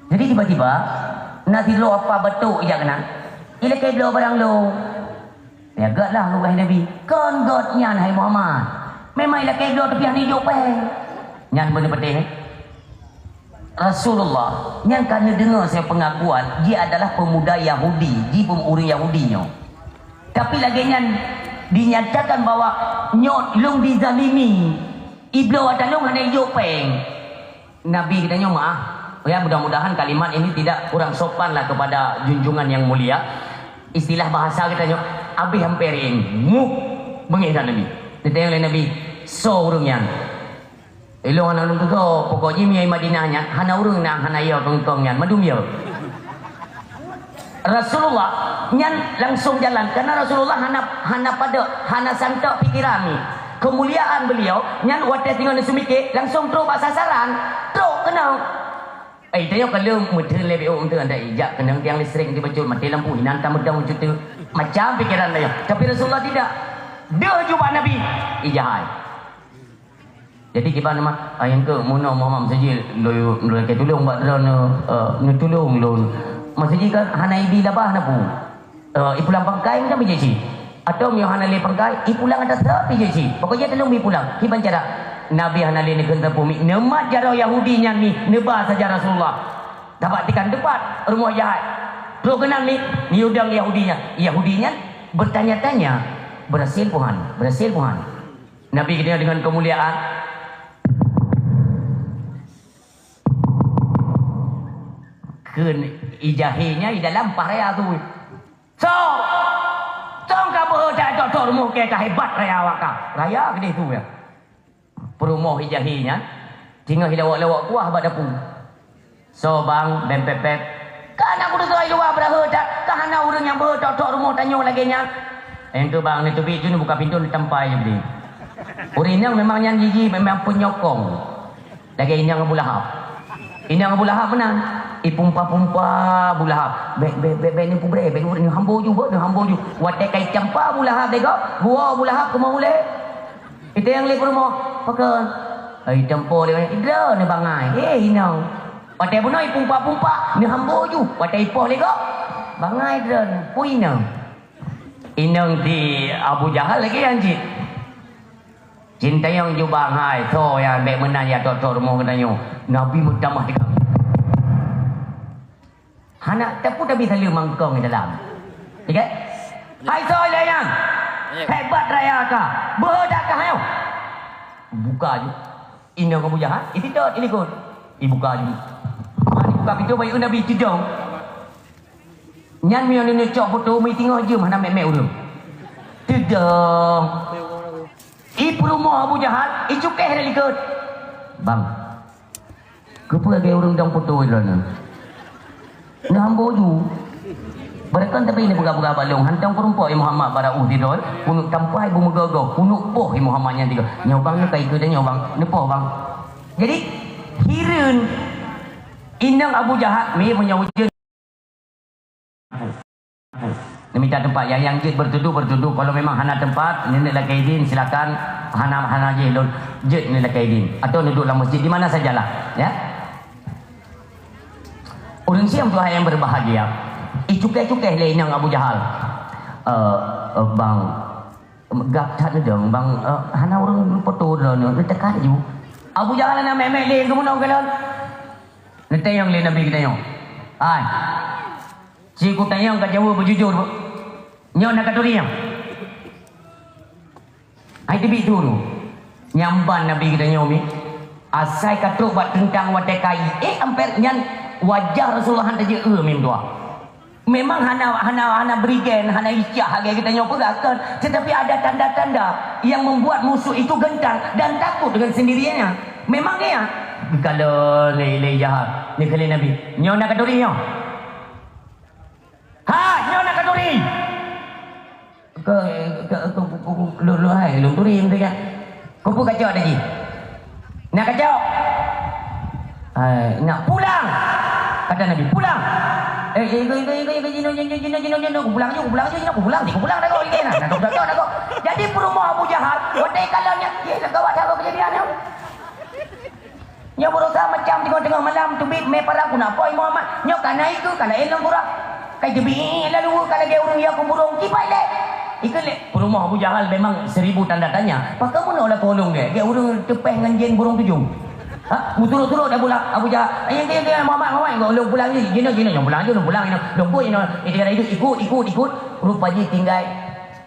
Jadi tiba-tiba, na sidroe apa batok ijak keunan. Ilakèe bloe barang lôn. Ya, göt lah, wahai Nabi. Kon göt nyan, hai Muhammad. Memang ilakèe bloe tapi hana ijok péng. Nyan beuna peudeh, eh? Rasulullah, nyan ka neudeungoe saya pengakuan, jih adalah pemuda Yahudi, jih pem-, ureueng Yahudi nyoe. Tapi lagèe nyan dinyatakan bahwa nyoe lôn dizalimi. Ibloe ata lôn hana ijok péng. Nabi geutanyoe meu'ah. Ya, mudah-mudahan kalimat ini tidak kurang sopan lah kepada junjungan yang mulia. Istilah bahasa geutanyoe, abéh ampé rieng. Muh, beungéh that Nabi. Ditanyong lé Nabi, "Soe ureueng nyan?" "Ilôn hana lôn tutoe, pokok jih meunyoe Madinah nyan, hana ureueng nyang hana yo tongtong nyan, mandum yo." Rasulullah nyan langsung jalan, karena Rasulullah hana, hana padok, hana santok pikiran ni. Kemuliaan beliau nyan watèe singoh neuseumiké, langsung trok bak sasaran, trok keunoe. Eh, tanyoe ka lheueh meuteun lé B O untuk anda ijak keunoe tiang listrik di bacut, maté lampu inan tameudong cutu. Macam pikiran tanyoe. Tapi Rasulullah tidak. Deuh jubah Nabi, ijahai. Jadi kiban mah, ah, nyang keu meunoe Muhammad Masjid, lôn, lôn lakèe tulông bak droeneuh, eh, neutulông lôn. Masjid kan hana ibi labah na pu. Eh, ipulang pangkai macam ijak cit. Atau meunyoe hana lé pangkai, ipulang atas tepi ijak cit. Pokoknya tulông ipulang. Kiban cara Nabi hana lé neukheun sapeue mi. Neumat jaroe Yahudi nyan mi, neuba saja Rasulullah. Tabak tikan teupat rumoh jahat. Trok keunan mi, miudang Yahudi nyan. Yahudi nyan bertanya-tanya, berhasil puhan, berhasil puhan. Nabi geutanyoe deungon keumuliaan. Kheun ijahé nyan i dalam paih raya tu. "Soe? Soe ka beuhe that tok-tok rumoh kèe ka hebat raya awak ka?" Raya keudeh tu ya. Peurumoh ijahé nyan, singoh ilawok-lawok kuah bak dapu. "Soe bang, bèm pèp-pèp?" "Ka na kudeungoe i luwa beureuheuh that, ka hana ureueng nyang beuhe tok-tok rumoh tanyoe lagèe nyan." Nyang keu bang neuteubiet ju neubuka pintoe neutampai ju bri. Ureueng inong memang nyan jiji memang peunyokong. Lagèe inong Abu Lahab. Inong Abu Lahab meunan. Ipumpa-pumpa Abu Lahab. "Bèk, bèk, bèk, bèk neupubrè, bèk neupubrè, neuhambo ju, beuh, neuhambo ju." Watèe ka itampa Abu Lahab lé gob, geuwoe Abu Lahab keumoh ulèe. Itanyong lé peurumoh, "Pakon?" "Ai, tampo lé, idroeneuh bangai." "Eh, inong." Watèe bunoe ipumpa-pumpa, neuhambo ju. Watèe ipoh lé gob, bangai droeneuh. Peue inong? Inong di Abu Jahal lagèe nyan cit. Jitanyong ju bang, "Hai, soe nyang bèk meunan ya tok-tok rumoh geutanyoe?" Nabi meutamah teuka. Hana tapeue tabi saleuem mangkong di dalam. Tiga. "Hai soe lé nyan? Hebat raya ka. Beuhe that ka hayoh." Buka ju. Inong Abu Jahal, isidot, ilikot. Ibuka ju. Mari buka pintoe bayeue Nabi teudong. Nyan meunyoe neuneucok foto meutingoh jeuem hana mèk-mèk ureueng. Teudong. Ipeurumoh Abu Jahal, icukéh lé likot. "Bang, keupeue lagèe ureueng dong foto droeneuh?" Neuhambo ju. Beureukan tapi neupeugah-peugah bak lôn, "Hantom peurumpok i Muhammad bara ueh sidroe, keuneuk tampai beumeugoe-goe, keuneuk poh i Muhammad nyan tiga." "Nyoe bang, nyoe ka ikeue nyoe bang, neupoh bang." Jadi, hireuen inong Abu Jahal, mi meunyoe ujeuen. Neumita teumpat, nyang, nyang jeuet beutudoh, beutudoh. Kalau memang hana teumpat, neuneuk lakèe idin, silakan. Hana, hana jih lôn, jeuet neulakèe idin. Atau neuduek lam masjid, di mana sajalah, ya. Ureueng siang tuha nyang berbahagia, icukéh-cukéh lé inong Abu Jahal. "Eh, eh, bang, gap that neudong, bang, eh, hana ureueng foto droeneuh, neuteuka ju." Abu Jahal hana mèk-mèk lé, geumeunong kalon. Neutanyong lé Nabi geutanyoe. "Hai, si kutanyong ka jaweueb beujujur. Nyoe na ka turi nyoe?" Hai teubiet tu tu. Nyang ban Nabi geutanyoe mi. Asai ka trok bak teuntang watée kai, eh, amper nyan wajah Rasulullah han tajeuet eu mim dua. Memang hana, hana, hana berigen, hana icah lagée geutanyoe peugah kon, tetapi ada tanda-tanda yang membuat musuh itu gentar dan takut dengan sendirinya. Memang ya. Kalau lé, lé jahat, ni kali Nabi. Nyoe na katuri nyoe. Ha, nyoe na katuri. Ke, ke, ke, ke, ke, lôn, lôn hai, lôn turi meusikat. Keupeue kacok tadi? Nak kacok? Hai, nak pulang. Kata Nabi, "Pulang." Eh, eh, ikut, ikut, ikut, ikut, jinoe, jinoe, jinoe, jinoe, jinoe, kupulang ju, kupulang ju, jinoe, kupulang, kupulang dah kau, ikut, nah, nah, kau pulang, kau. Jadi, peurumoh Abu Jahal, watée kalon nyan, ye, nak gawat dah kau kejadian nyoe. Nyoe beurasa macam teungoh-teungoh malam teubiet mé parang, "Keuneuk po Muhammad?" Nyoe ka na ikeue, ka laén lom gura. Ka jeubiet lalu ka lagée ureuëng ya keu burông kibai lé. Ikeue lé. Peurumoh Abu Jahal memang seribu tanda tanya. Pakon meunoe lakoe lôn gét? Gét ureuëng teupéh ngon jén burông tujông. Ha? Meusurot-surot Abu Lahab, Abu Jahal. "Ayo, ayo, ayo, Muhammad, Muhammad, lôn pulang jih. Jinoe, jinoe, lôn pulang jih, lôn pulang, jinoe. Lôn ikut, jinoe." Ikut, ikut, ikut. Rupa jih tinggai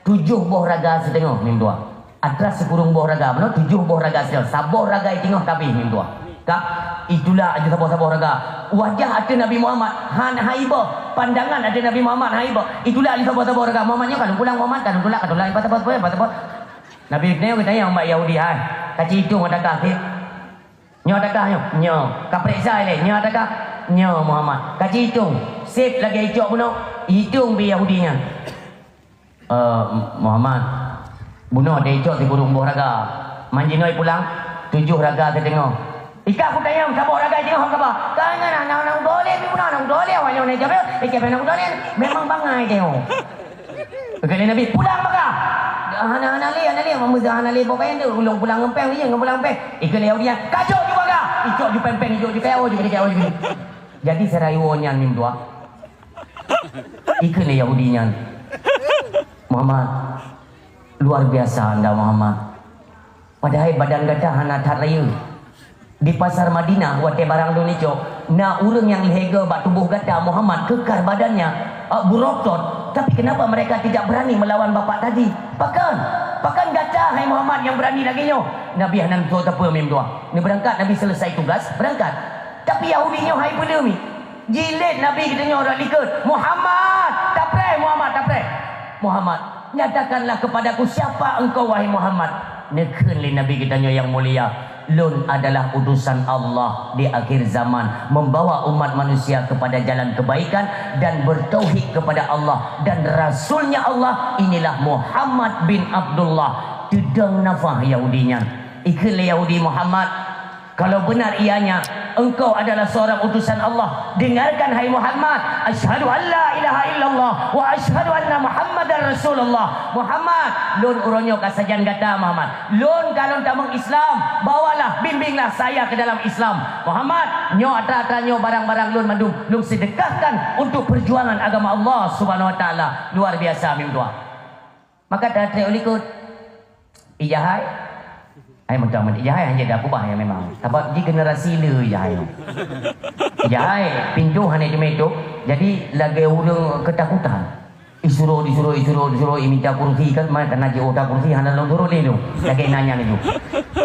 tujoh boh raga siteungoh, mim dua. Atra sikureueng boh raga, meunoe tujoh boh raga siat, saboh raga i teungoh ka abéh mim dua. Ka, itulah aju saboh-saboh raga. Wajah ateueh Nabi Muhammad hana haibah, pandangan ateueh Nabi Muhammad haibah. Itulah aju saboh-saboh raga. Muhammad nyoe ka lôn pulang, Muhammad ka lôn tulak, ka tulak, lepas saboh, lepas saboh. Nabi nyoe geutanyong bak Yahudi, "Hai, ka ci itong atra kah sép?" "Nyoe atra kah nyoe?" "Nyoe." "Ka peuriksa ilée, nyoe atra kah?" "Nyoe, Muhammad." "Ka ci itong, sép lagée icok bunoe?" Itong bak Yahudi nyan. "Eh, Muhammad, bunoe teuicok sikureueng boh raga. Man jinoe pulang, tujoh raga siteungoh." "Ikah kutanyong, saboh raga i teungoh hana kaba?" "Ka nyan, na, na, na, udolé, pi bunoe, na, udolé, awak nyoe na jabe, ikah pih na udolé." Memang bangai teuh. Kata Nabi, "Pulang baka!" "Hana, hana lé, hana lé, meumeusa hana lé boh kayée tu, ulôn pulang ngon péng, ulôn pulang ngon péng." Ikheun lé Yahudi nyan, "Kajok ju baka!" Icok ju péng-péng, icok ju kayée, ju kayée, ju kayée. Jadi, sirayeue nyan mim dua. Ikheun lé Yahudi nyan, "Muhammad, luar biasa anda, Muhammad. Padahai badan gata hana that rayeuk. Di pasar Madinah, watée barang lôn icok, na ureuëng nyang lhée goe bak tuboh gata, Muhammad, keukar badannya, eh, beurokot. Tapi kenapa mereka tidak berani melawan bapak tadi? Pakon? Pakon gata, hai Muhammad, nyang beurani lagée nyoe?" Nabi hana neutôp sapeue mim dua. Neubeurangkat, Nabi selesai tugas, beurangkat. Tapi Yahudi nyoe hai peue lé mi. Jilét Nabi geutanyoe rot likot, "Muhammad, tapreh, Muhammad, tapreh. Muhammad, nyatakanlah kepadaku siapa engkau, wahai Muhammad." Neukheun lé Nabi geutanyoe nyang mulia, "Lôn adalah utusan Allah di akhir zaman, membawa umat manusia kepada jalan kebaikan dan bertauhid kepada Allah dan Rasulnya Allah, inilah Muhammad bin Abdullah." Teudong nafah Yahudi nyan. Ikheun lé Yahudi, "Muhammad, kalau benar ianya, engkau adalah seorang utusan Allah, dengarkan, hai Muhammad, asyhadu an la ilaha illallah wa asyhadu anna Muhammadar Rasulullah. Muhammad, lôn uroe nyoe ka sajan gata, Muhammad. Lôn ka lôn tamong Islam, bawalah, bimbinglah saya ke dalam Islam. Muhammad, nyoe atra-atra nyoe barang-barang lôn mandum, lôn sedekahkan untuk perjuangan agama Allah Subhanahu wa Taala." Luar biasa mim dua. Maka tatrek u likot. Ijahai. Hai meutamah ijahai hana dak kubah ya memang. Sabab di generasi le ijahai. Ijahai pintoe hana teumé itôp. Jadi lagée ureuëng ketakutan. Isuroe, disuroe, isuroe, disuroe, imita kursi kan, man kana jeuet ota kursi hana lom suroe lé tu. Lagée nanya laju.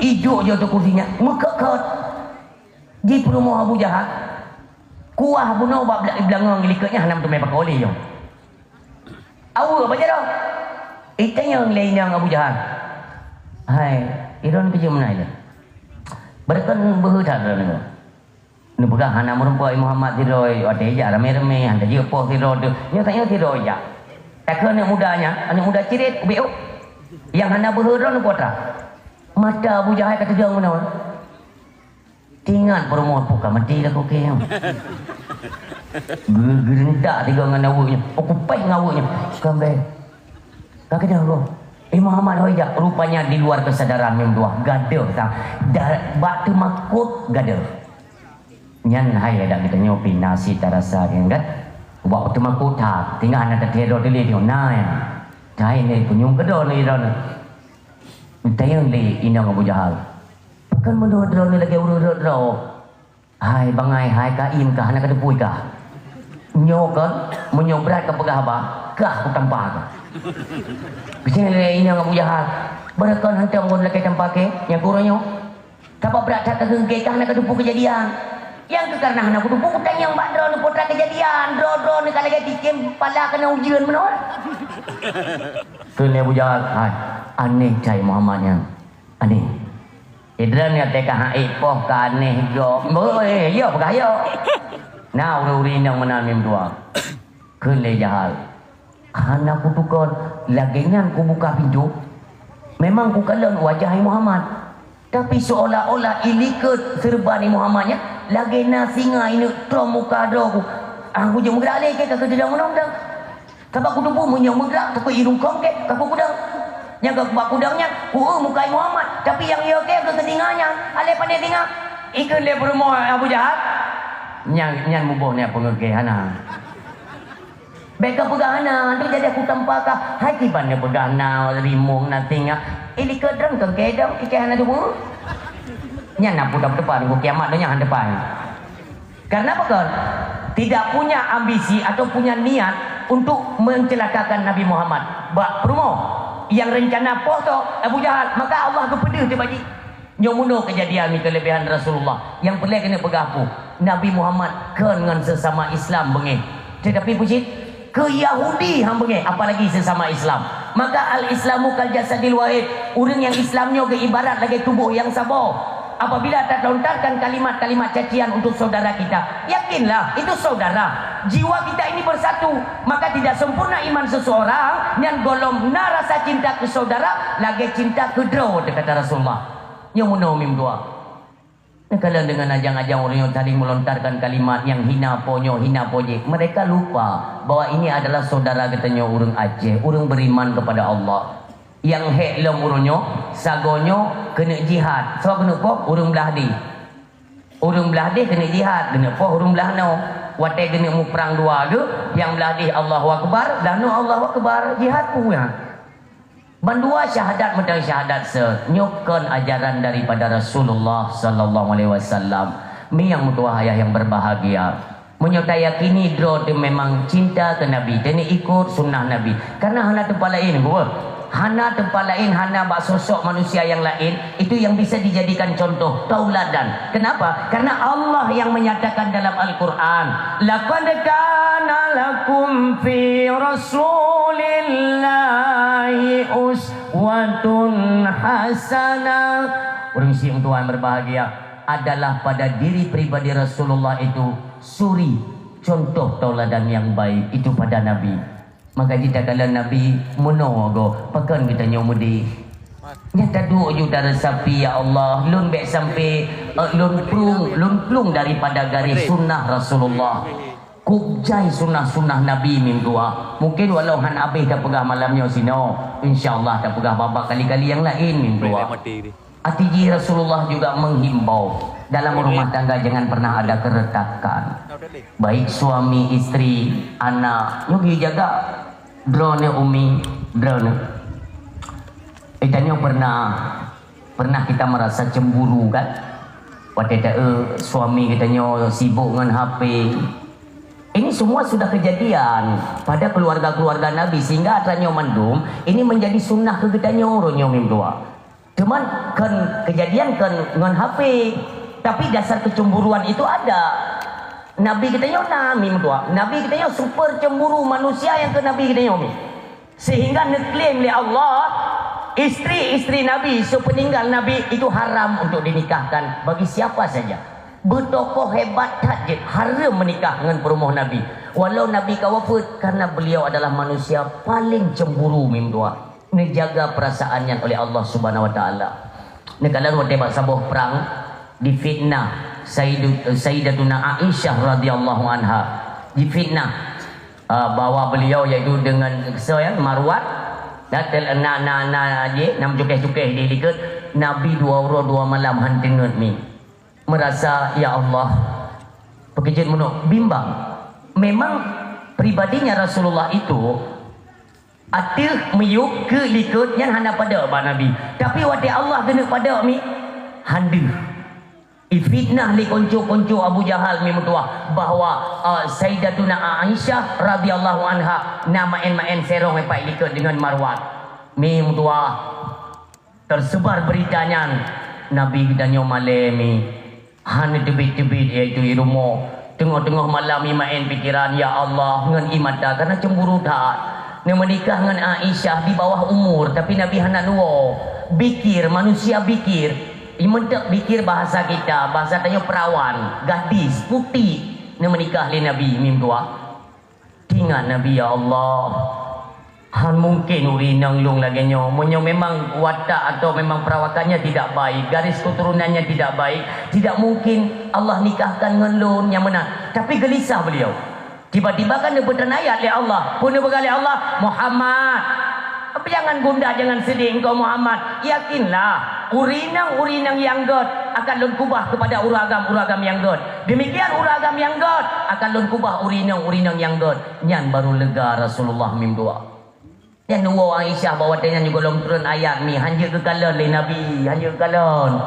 Ijok jok tu kursi nyan, meukot-kot. Di peurumoh Abu Jahal, kuah bunoe bak bla-, beulangong likot nyan hana meuteumé pakoe lé nyoe. Aweuek bak jaroe. Itanyong lé inong Abu Jahal, "Hai, droeneuh keujeuet meunan lé? Beureukan beuhe that droeneuh." Neupeugah hana meurumpok Muhammad sidroe, watée jak ramé-ramé, hana jeuet poh sidroe teuh. Nyoe tanyoe sidroe jak. Takheun aneuëk muda nyan, aneuëk muda ciret, ubit nyang hana beuhe droeneuh peue atra. Mata Abu Jahal ka teudong meunoe. Tingat peurumoh pue ka maté lakoe kée nyoe. Ge-, geureuntak tiga ngon aweuek nyoe. Oh, kupéh ngon aweuek nyoe. Kambek. Ka keudeh goh. Eh, Muhammad hôi jak. Rupanya di luar kesadaran nyang dua. Gadoh sang. Da-, bak teumakot gadoh. Nyan hai adak geutanyoe pih na sit tarasa nyan kan. Bak teumakot that. Tinggai na tathee droe teuh lé nyoe. Na nyan. Hai ni punyueng keudroe ni droeneuh. Geutanyong lé inong Abu Jahal, "Pakon meunoe droeneuh lagée ureuëng rot droe? Hai bangai, hai kaim kah, hana kateupui kah? Nyoe kon, meunyoe brat kapeugah haba, kah kutampa kah?" Geutanyong lé inong Abu Jahal, "Beureukon hantom kon lakée tampa kée nyang keu uroe nyoe?" Sabab brat that ka geugét ka hana kateupeue keujadian. Nyang keuh kareuna hana kuteupeue kutanyong bak droeneuh peue teuma keujadian, droe-droeneuh ka lagèe tikem pala keuneuk ujeuen meunoe. Kheun lé Abu Jahal, "Hai, aneh cai Muhammad nyan. Aneh." Idroeneuh teuka hana ék poh ka aneh gob. Mbok, eh, yo peugah yo. Na ureueng-ureueng inong meunan mim dua. Kheun lé Jahal, "Hana kutukon, lagèe nyan kubuka pintoe. Memang kukalon wajah hai Muhammad. Tapi seolah-olah ilikot seureuban hai Muhammad nyan lagèe na singa ineuk trom muka droe ku. Ah, kujeuet meugrak lé kèe ka keuteudong meunong dang. Sabab kuteupeue meunyoe meugrak takot irungkong kèe ka kukudong. Nyang ka kubak kudong nyan, ku-eu muka hai Muhammad. Tapi nyang yo kèe ka keusinga nyan, alèh pané singa." Ikheun lé peurumoh Abu Jahal, "Nyan, nyan muboh nyan peungeuh kèe hana." Bèk kapeugah hana, tu jadi aku tampa kah. Hai kiban neupeugah na rimong na singa. Eh, likot droe keu kèe dong, ikèe hana tubu. Nyan na putôh teupan ku kiamat donya han teupan. Karena apa kon? Tidak punya ambisi atau punya niat untuk mencelakakan Nabi Muhammad. Bak peurumoh yang rencana poh tu Abu Jahal, maka Allah geupeudeuh teubaji. Nyoe meunoe keujadian ni keuleubehan Rasulullah. Nyang peureulèe keuneuk peugah peue? Nabi Muhammad kon ngon sesama Islam beungéh. Tetapi peue cit? Keu Yahudi han beungéh, apalagi sesama Islam. Maka al-Islamu kal jasadil wahid. Ureueng nyang Islam nyoe geuibarat lagèe tuboh nyang saboh. Apabila tatlontarkan kalimat-kalimat cacian untuk saudara kita, yakinlah itu saudara. Jiwa kita ini bersatu. Maka tidak sempurna iman seseorang nyan gohlom na rasa cinta keu saudara lagèe cinta keu droe, kata Rasulullah. Nyoe meunoe mim dua. Neukalon deungon ajang-ajang ureueng nyoe saling melontarkan kalimat nyang hina po nyoe, hina po jih. Mereka lupa bahwa ini adalah saudara geutanyoe ureueng Aceh, ureueng beriman kepada Allah. Nyang hék lom ureueng nyoe, sagoe nyoe keuneuk jihad. Soe keuneuk poh? Ureueng blah deh. Ureueng blah deh keuneuk jihad, keuneuk poh ureueng blah noe. Watèe keuneuk muprang dua geuh, nyang blah deh Allahu Akbar, blah noe Allahu Akbar, jihad peue nyan. Bandua syahadat meuteun syahadat seuh, nyoe kon ajaran daripada Rasulullah sallallahu alaihi wasallam. Mi nyang meutuwah ayah nyang berbahagia, meunyoe tayakini droe teuh memang cinta keu Nabi, teuneuk ikot sunnah Nabi, karena hana teumpat laén, geuh. Hana teumpat laén, hana bak sosok manusia nyang laén, itu yang bisa dijadikan contoh tauladan. Kenapa? Karena Allah yang menyatakan dalam Al-Quran, "Laqad kana lakum fi Rasulillahi uswatun hasanah." Ureueng syiek tuan berbahagia, adalah pada diri pribadi Rasulullah itu suri, contoh tauladan yang baik itu pada Nabi. Maka jih takalon Nabi meunoe goe, pakon geutanyoe meudeh. Nyan taduek ju taresapi, "Ya Allah, lôn bèk sampai, eh, lôn plueng, lôn plueng daripada garéh sunnah Rasulullah." Kok jai sunnah-sunnah Nabi mim dua. Mungkin walau han abéh tapeugah malam nyoe sinoe, insya Allah tapeugah babak kali-kali nyang laén mim dua. Até jih Rasulullah juga menghimbau, dalam rumah tangga jangan pernah ada keretakan. Baik suami, istri, anak, nyoe geujaga droeneuh umi, droeneuh. Eh, tanyoe pernah, pernah kita merasa cemburu kan? Watèe ta-, eh, suami geutanyoe sibuk ngon H P. Ini semua sudah kejadian pada keluarga-keluarga Nabi, sehingga atra nyoe mandum ini menjadi sunnah keu geutanyoe uroe nyoe mim dua. Cuman kon kejadian kon ngon H P, tapi dasar kecemburuan itu ada. Nabi geutanyoe na mim dua. Nabi geutanyoe super cemburu manusia nyang keu Nabi geutanyoe mim. Sehingga neuklaim lé Allah, istri-istri Nabi sepeninggal Nabi itu haram untuk dinikahkan bagi siapa saja. Beutokoh hebat that jeuet, hareuem meunikah ngon peurumoh Nabi. Walau Nabi ka wafeuet, karena beliau adalah manusia paling cemburu mim dua. Neujaga perasaan nyan oleh Allah Subhanahu Wa Taala. Neukalon watèe bak saboh prang, difitnah Sayyidu-, Sayyidatuna Aisyah radhiyallahu anha. Difitnah, ah, bahwa beliau yaitu dengan soe nyan, Marwan, na tel-, na, na, na, je, na meucukeh-cukeh di likot, Nabi dua uroe dua malam han teungeut mi. Merasa, "Ya Allah, peukeujeut meunoe," bimbang. Memang pribadinya Rasulullah itu ateueh miyueb keu likot nyan hana padok bak Nabi. Tapi watèe Allah keuneuk padok mi, han deuh. Ifitnah lé konco-konco Abu Jahal mi meutuwah bahwa, eh, Sayyidatuna Aisyah radhiyallahu anha na maén-maén sérong ipat likot deungon Marwan. Mi meutuwah. Tersebar berita nyan Nabi geutanyoe malée mi, hana teubiet-teubiet, yaitu i rumoh. Teungoh-teungoh malam i maén pikeran, ya Allah, ngon i mata, karena cemburu that. Neumeunikah ngon Aisyah di bawah umur, tapi Nabi hana neuwoe. Bikir, manusia bikir. Imeunteuk bikir bahasa kita, bahasa tanyoe perawan, gadis, putik. Neumeunikah lé Nabi, mim dua. Ingat Nabi, "Ya Allah, han mungkin ureueng inong lôn lagée nyoe. Meunyoe memang watak atau memang perawakannya tidak baik, garis keturunannya tidak baik, tidak mungkin Allah nikahkan ngon lôn nyang meunan." Tapi geulisah beliau. Tiba-tiba kan neupeutreun ayat lé Allah. Peue neupeugah lé Allah? "Muhammad, jangan gundah, jangan sedih engkau Muhammad. Yakinlah, ureueng inong-ureueng inong nyang gét akan lôn kubah kepada ureueng agam-ureueng agam nyang gét. Demikian ureueng agam nyang gét akan lôn kubah ureueng inong-ureueng inong nyang gét." Nyan baru lega Rasulullah mim dua. Nyan woe Aisyah bak watée nyan gohlom treun ayat mi, hanjeuet geukalon lé Nabi, hanjeuet geukalon.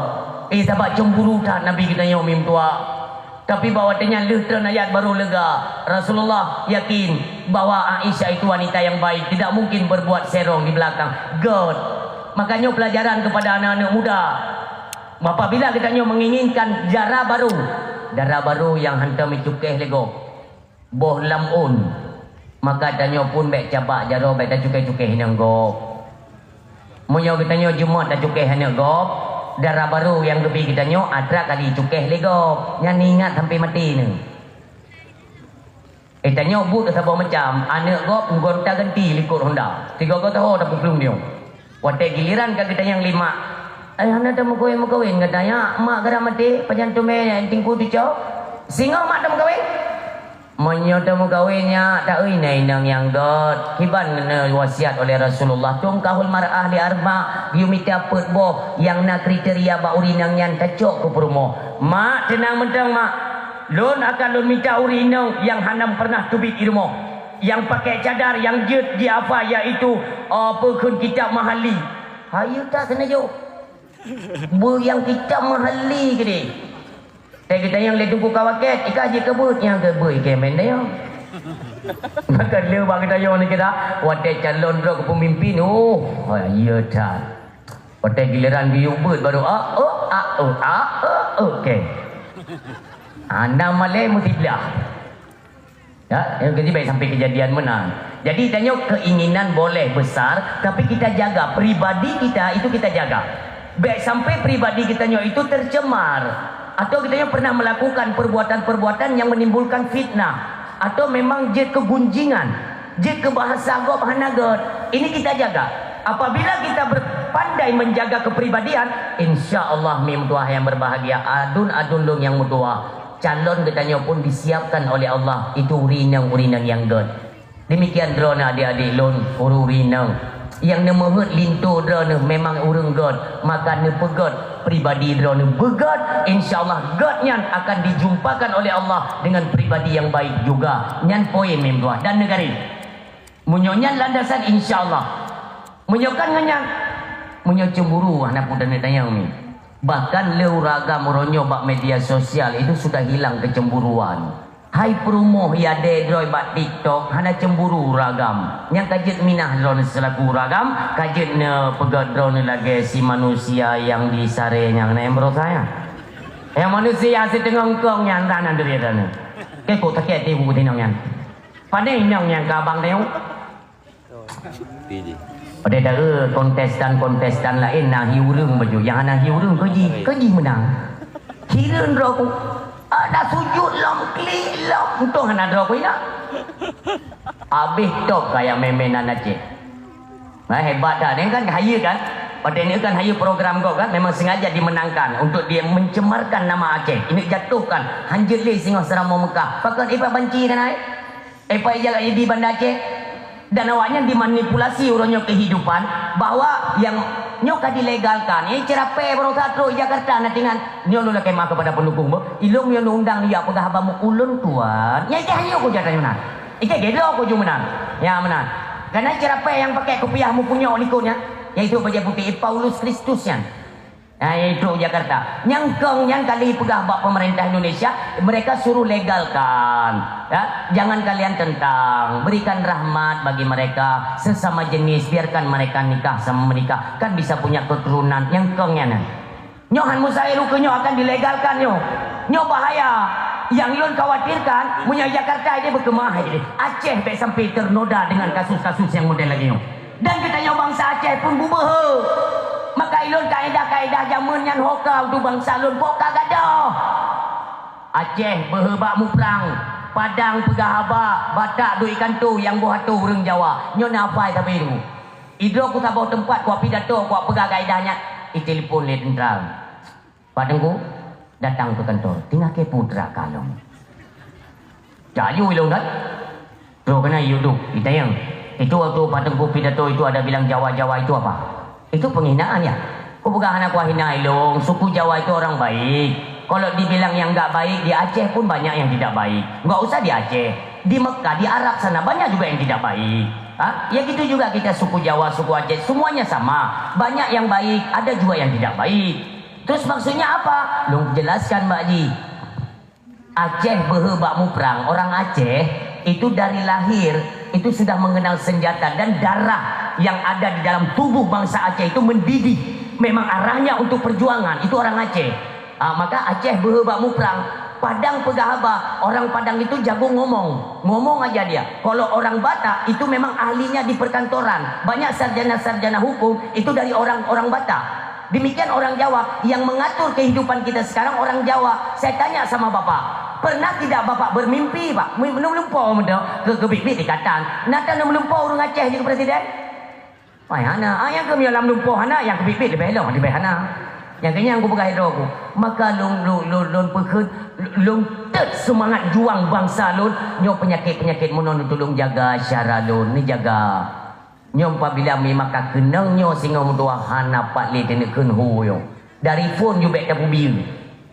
Eh, sabab cemburu that Nabi geutanyoe mim dua. Tapi bak watée nyan lheueh treun ayat baru lega. Rasulullah yakin bahwa Aisyah itu wanita yang baik, tidak mungkin berbuat serong di belakang. Gét. Makanya pelajaran kepada anak-anak muda. Apabila geutanyoe menginginkan dara baru, dara baru nyang hantom icukéh lé gob, boh lam ôn, maka tanyoe pun bék cabak jaroe, bék tacukéh-cukéh inong gob. Meunyoe geutanyoe jeumot tacukéh aneuk gob, dara baru nyang geubi geutanyoe atra kali icukéh lé gob, nyan ingat sampai maté nyoe. Eh, tanyoe buet saboh macam, aneuk gob ngon taganti likot honda. Tiga-tiga taho tapeuplung nyoe. Watée giliran ka geutanyong lé mak, "Ai hana tameukawen-meukawen gata nyak, mak gara maté, pajan teumé teungku tuco? Singoh mak tameukawen?" Meunyoe tameukawen nyak, taeu na inong nyang gét. Kiban na wasiat oleh Rasulullah, "Tunkahul mar'ah li arba'," geuyue mita peuet boh nyang na kriteria bak ureueng inong nyan tacok keu peurumoh. "Mak, teunang mantong, Mak. Lôn akan lôn mita ureueng inong nyang hana pernah teubiet i rumoh, nyang pakai cadar nyang jeuet jiafa, yaitu, eh, peue kheun kitab Mahalli." Hayeue that seuneujok. Beu nyang kitab Mahalli keudeh. Teugeutanyong lé Teungku Kawakét, "Ika jeuet keu beuet?" "Nyang keu beuet ikée mén dayong." Maka lé bak geutanyong ni kita, watée calon droe keu peumimpin, oh, hayeue that. Watée giliran geuyue beuet baru, ah, oh, ah, oh, ah, oh, oh, oke. Hana malée meusiblah. Ya, yang keuji baik sampai kejadian meunan. Jadi, tanyoe keinginan boleh besar, tapi kita jaga pribadi kita, itu kita jaga. Baik sampai pribadi kita nyoe itu tercemar, atau kita nyoe pernah melakukan perbuatan-perbuatan yang menimbulkan fitnah, atau memang jeuet keu gunjingan, jeuet keu bahasa gob hana gét. Ini kita jaga. Apabila kita berpandai menjaga kepribadian, insya Allah mim tuah yang berbahagia, adun-adun lôn nyang meutuah. Calon geutanyoe pun disiapkan oleh Allah, itu ureueng inong-ureueng inong nyang gét. Demikian droeneuh adik-adik lôn, ureueng inong. Nyang neumeuheuet linto droeneuh memang ureueng gét, maka neupeugét pribadi droeneuh beugét, insya Allah gét nyan akan dijumpakan oleh Allah dengan pribadi yang baik juga. Nyan poin mim tuah dan neugari. Meunyoe nyan landasan, insya Allah. Meunyoe kon ngon nyan, meunyoe cemburu, hana peue taneuk tanyong ni. Bahkan lé ureueng agam uroe nyoe bak media sosial itu sudah hilang kecemburuan. Hai peurumoh yadée droe bak TikTok, hana cemburu ureueng agam. Nyang ka jeuet minah droeneuh seulaku ureueng agam, ka jeuet neupeugét droeneuh lagée si manusia nyang di saré nyang na nyang beurasa nyan. Nyang manusia siteungoh eungkong nyan, hana deurie droeneuh. Keu kok sakét hati buku tinong nyan. Pane inong nyang ka abang teuh? Pi jih. Pada dara kontestan-kontestan laén na hi ureueng baju, nyang hana hi ureueng keu jih, keu jih meunang. Hireuen droe ku. Ada sujud lom, klik lom, untung hana droe ku inong. Abéh top kaya mé-mé nan Aceh. Nah, hebat dah. Ni kan hayeue kan? Padahal ni kan hayeue program kau kan? Memang sengaja dimenangkan untuk dia mencemarkan nama Aceh. Ini jatuhkan. Hanjeuet lé singoh seuramoe Mekah. Pakon ipat banci kan ai? Eh, pai jaga di Banda Aceh. Dan awaknyan dimanipulasi uroe nyoe kehidupan bahwa yang nyoe ka dilegalkan. Eh, ceurapée barosa trok Jakarta na tingan. Nyoe lôn lakée maaf kepada pendukung, boh. Ilong nyoe undang dia peugah haba meuulon tuan. Nyai teh ayo ku jadah meunan. Ike gedo ku ju meunan. Ya meunan. Karena ceurapée nyang pakai kupiah mupunyok likot nyan, yaitu bajée putéh Paulus Kristus nyan. Nah, yaitu Jakarta. Nyang kong nyan kali peugah bak pemerintah Indonesia, mereka suruh legalkan. Ya, jangan kalian tentang. Berikan rahmat bagi mereka sesama jenis, biarkan mereka nikah sama menikah, kan bisa punya keturunan. Nyang kong nyan. Nyoe han mustahil ukeue nyoe akan dilegalkan nyoe. Nyoe bahaya. Nyang lôn khawatirkan, meunyoe Jakarta ideh beukeumah ideh. Aceh bèk sampai ternoda dengan kasus-kasus nyang model lagèe nyoe. Dan geutanyoe bansa Aceh pun bubeuhe. Maka ilôn kaedah-kaedah jameun nyan ho ka untuk bansa lôn, bôh ka gadôh. Aceh beuhe bak muprang, Padang peugah haba, Batak duek ikanto nyang boh atô ureueng Jawa. Nyoe na hafai sabe tu. Idroe ku saboh teumpat, ku pidato, ku peugah kaedah nyan, itelepon lé teuntra. "Pak Teungku, datang ke kantor, tinggal ke putra kalong." Cak aju ilong kan? Terus kena yuduk, ditanya. Itu waktu Pak Teungku pidato itu ada bilang Jawa-Jawa itu apa? Itu penghinaan ya? Ku peugah hana ku hina ilong, suku Jawa itu orang baik. Kalau dibilang yang enggak baik, di Aceh pun banyak yang tidak baik. Enggak usah di Aceh. Di Mekah, di Arab sana banyak juga yang tidak baik. Ha? Ya gitu juga kita suku Jawa, suku Aceh, semuanya sama. Banyak yang baik, ada juga yang tidak baik. Terus maksudnya apa? Lôn jelaskan, Mak Ji. Aceh beuhe bak muprang, orang Aceh itu dari lahir itu sudah mengenal senjata dan darah yang ada di dalam tubuh bangsa Aceh itu mendidih. Memang arahnya untuk perjuangan, itu orang Aceh. Ah, maka Aceh beuhe bak muprang, Padang peugah haba, orang Padang itu jago ngomong. Ngomong aja dia. Kalau orang Batak itu memang ahlinya di perkantoran. Banyak sarjana-sarjana hukum itu dari orang-orang Batak. Demikian orang Jawa yang mengatur kehidupan kita sekarang, orang Jawa. Saya tanya sama Bapak, pernah tidak Bapak bermimpi, Pak? Meulumpoe meudo ke, ke bit-bit dikatan. Nata na meulumpoe ureueng Aceh jadi presiden? Wai hana. Ah, nyang keuh meunyoe lam lumpoe hana, nyang keuh bit-bit leubeh lom, leubeh hana. Nyang keuh nyan kupeugah droe ku. Maka lôn, lôn, lôn, lôn peukheun, lôn tet seumangat juang bansa lôn, nyoe peunyakét-peunyakét meunoe neutulông jaga syara lôn, neujaga. Nyoe pabila memang ka keunong nyoe singoh meutuah hana pat lé teuneuk kheun hu nyoe. Dari phon ju bèk tapeubiyeu.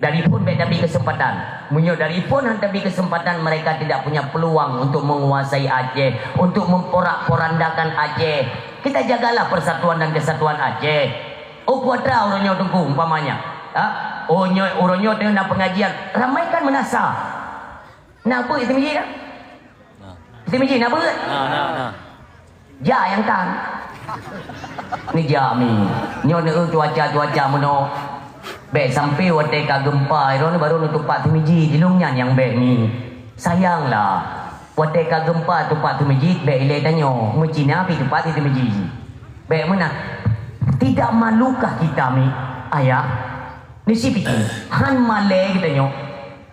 Dari phon bèk tabi keuseumpatan. Meunyoe dari phon han tabi keuseumpatan, mereka tidak punya peluang untuk menguasai Aceh, untuk memporak-porandakan Aceh. Kita jagalah persatuan dan kesatuan Aceh. Oh, peue atra uroe nyoe Teungku umpamanya. Ha? Oh, nyoe uroe nyoe teungoh na pengajian, ramaikan meunasah. Na beuet seumijiek? Na. Seumijiek na beuet? Na, na, na. Jak nyang tan. Neujak mi. Nyoe neueu cuaca-cuaca meunoe. Bèk sampai watèe ka geumpa, droeneuh baru neutupat seumijiek, di lôn nyan nyang bèk mi. Sayang lah. Watèe ka geumpa tupat seumijiek, bèk ilèe tanyoe. Meucina pih tupat seumijiek. Bèk meunan. Tidak malukah kita mi, ayah? Neusipiké, han malèe geutanyoe.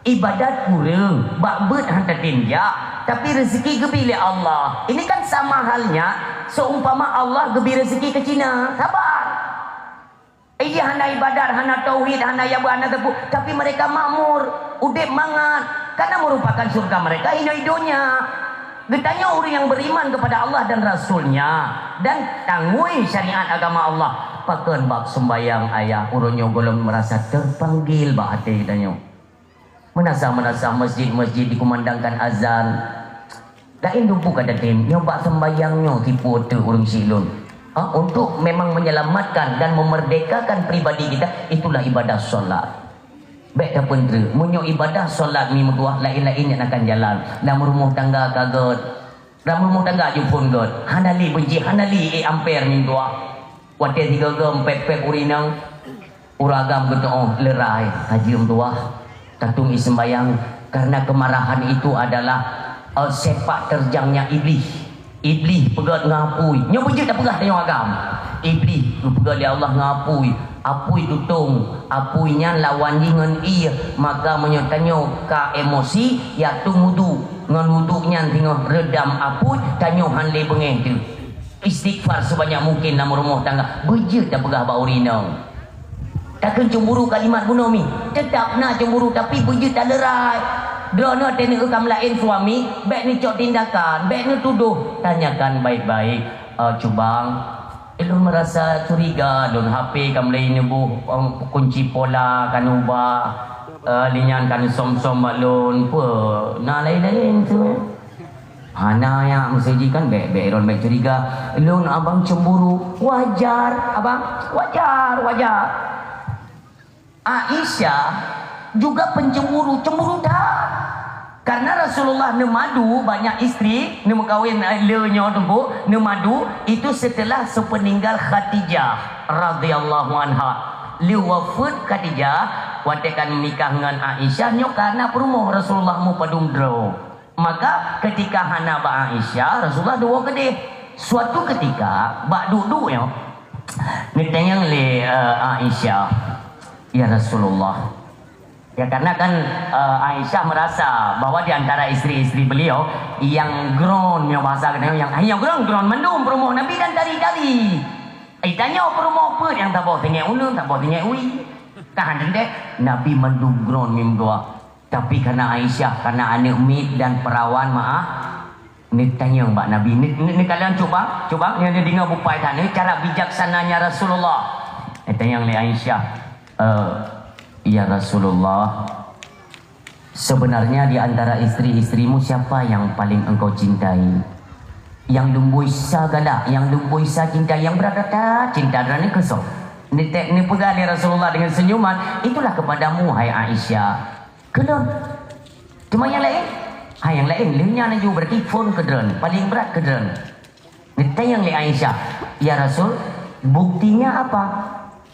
Ibadat kureueng, bak beuet han tatem jak, tapi reuzeki geubri lé Allah. Ini kan sama halnya seumpama Allah geubri reuzeki keu Cina. Sabar. Iya hana ibadat, hana tauhid, hana yaba, hana teupeu, tapi mereka makmur, udép mangat. Karena merupakan surga mereka inoe i donya. Geutanyoe ureueng nyang beriman kepada Allah dan Rasul-Nya dan tangui syariat agama Allah. Pakon bab sembahyang, ayah, uroe nyoe gohlom merasa terpanggil bak até geutanyoe. Meunasah-meunasah masjid-masjid dikumandangkan azan. Laén dumpeue ka tatem, nyoe bak sembahyang nyoe tipu otak ureueng syiek lôn. Ha, untuk memang menyelamatkan dan memerdekakan pribadi kita, itulah ibadah solat. Bèk tapeutreuk, meunyoe ibadah solat mi meutuah, laén-laén nyan akan jalan. Lam rumoh tangga ka gèt, Lam rumoh tangga ju phon gèt, hana lé beunci, hana lé ék amper nyan tuah. Watèe sigoe-goe pép-pép ureueng inong, ureueng agam geutu'oh leurai, hajeuem tuah, tatung i seumbahyang, karena kemarahan itu adalah, eh, sepak terjangnya iblih. Iblih peugèt ngon apui. Nyoe beujeuet tapeugah tanyoe agam. Iblih geupeugèt lé Allah ngon apui. Apui tutong, apui nyan lawan jih ngon ié, maka meunyoe tanyoe ka emosi, ya tueng wudu. Ngon wudu nyan singoh reudam apui, tanyoe han lé beungéh teuh. Istighfar sebanyak mungkin lam rumoh tangga. Beujeuet tapeugah bak ureueng inong. Takheun cemburu kalimat bunoe mi. Teutap na cemburu, tapi beujeuet taleurai. Droeneuh teuneuk ka meulaén suami, bèk neucok tindakan, bèk neutudoh. Tanyakan baik-baik, "Eh, Cubang, Lôn meurasa curiga lôn, H P ka mulai neuboh, em, kunci pola ka neuubah, eh, linyan ka neusöm-söm bak lôn, peue na laén-laén tu. Hana nyak, meuseuji kan bèk, bèk lôn bèk curiga. Lôn abang cemburu, wajar abang, wajar, wajar." Aisyah juga pencemburu, cemburu that. Karena Rasulullah neumadu banyak istri, neumeukawen, eh, le nyoe teungku, neumadu itu setelah sepeninggal Khadijah radhiyallahu anha. Lheueh wafeuet Khadijah, watée ka nikah ngon Aisyah, nyoe ka na peurumoh Rasulullah mupadum droe. Maka, keutika hana bak Aisyah, Rasulullah duwoe keudeh. Suatu keutika, bak duek-duek nyoe, neutanyong lé, eh, Aisyah, "Ya Rasulullah." Ya, karena kan, eh, Aisyah merasa bahwa di antara istri-istri beliau yang groen, nyoe bahasa geutanyoe, yang, yang groen, groen mandum peurumoh Nabi dan dari-dari. Itanyoe peurumoh peue nyang saboh teungoh uneun, saboh teungoh wie. Ka han teuntée, Nabi mandum groen meudoa. Tapi karena Aisyah, karena aneuk miet dan perawan, meu'ah, neutanyong bak Nabi. Neu-, neu-, neukalon cuba, cuba, nyoe neudeungoe bupai that, nyoe cara bijaksananya Rasulullah. Neutanyong lé Aisyah, "Eh, ya Rasulullah, sebenarnya di antara istri-istrimu siapa yang paling engkau cintai? Yang lumbôi sa galak, yang lumbôi sa cinta, yang beurata cinta droeneuh keu soe?" Neute-, neupeugah lé Rasulullah dengan senyuman, "Itulah kepadamu, hai Aisyah." Keu lôn. Teuma nyang laén? Ha, nyang laén, lheueh nyan laju berarti phon keu droeneuh, paling brat keu droeneuh. Neutanyong lé Aisyah, "Ya Rasul, buktinya apa?"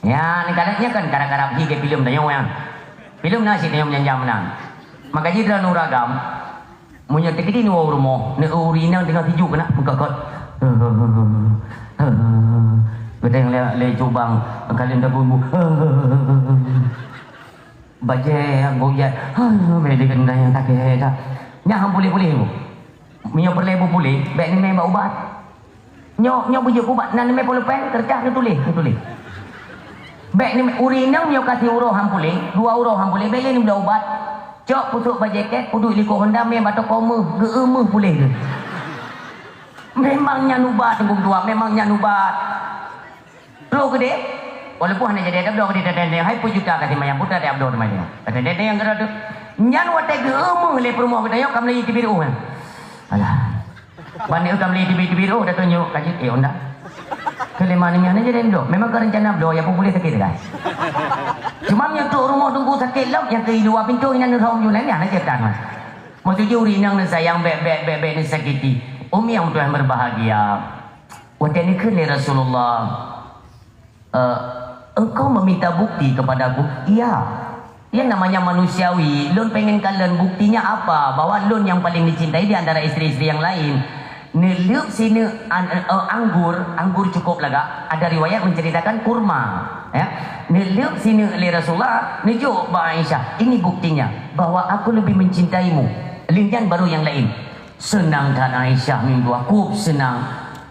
Nyan, kadang nyan kan karab-karab hi keu filem tanyoe nyan. Filem na cit tanyoe meunyan-nyan meunan. Maka jih droeneuh ureueng agam, meunyoe teukeudi neuwoe u rumoh, neueu ureueng inong teungoh tijoh keunan, meukot-kot. Geutanyong lé, lé cubang, kalon tabun-bun. Bajée nyang guyat, ha, bèk dikeundai nyang sakét that. Nyan han puléh-puléh. Meunyoe peureulèe beupuléh, bèk neumè bak ubat. Nyoe, nyoe beujeuet ubat, na neumè polpen, keureutah neutuléh, neutuléh. Bèk neumè, ureueng inong nyoe ka siuroe han puléh, dua uroe han puléh, bèk lé neubloe ubat. Cok pusôk bajée kèk, peuduek likôt honda, mè bak toko meuh, geueu meuh puléh geuh. Memang nyan ubat, Teungku Ketua, memang nyan ubat. Bloe keudéh, walaupun hana jadi adat bloe keudéh, teuntèe hai peuet juta ka simayang, peue teuntèe bloe teuma nyoe. Teuntèe nyang keudroe teuh. Nyan watèe geueu meuh lé peurumoh geutanyoe ka meulayeue teubiet rôh nyan. Alah. Ban nyoe ka meulayeue teubiet-teubiet rôh, dah tunjuk ka jeuet, eh, honda. Keu lé ma nyan jadi bloe. Memang ka reuncana bloe, ya pun boleh sakét, guys. Cuma meunyoe trok rumoh Teungku sakét lom, nyang keu i luwa pintoe inan rhom ju laén, nyan aja tan, Mas. Maksud jih ureueng inong neusayang bèk, bèk, bèk, bèk neusakiti. Umi yang tuan berbahagia. Watèe neukheun lé Rasulullah, "Eh, engkau meminta bukti kepadaku?" "Iya." "Yang namanya manusiawi, lôn pengen kalon buktinya apa bahwa lôn yang paling dicintai di antara istri-istri yang lain." Neuleueb sineuk an-, eh, anggur, anggur cukup lagak. Ada riwayat menceritakan kurma, ya. Neuleueb sineuk lé Rasulullah, neujok bak Aisyah, "Ini buktinya bahwa aku lebih mencintaimu." Lheueh nyan baru nyang laén. Seunang that Aisyah meudoa, kôb seunang.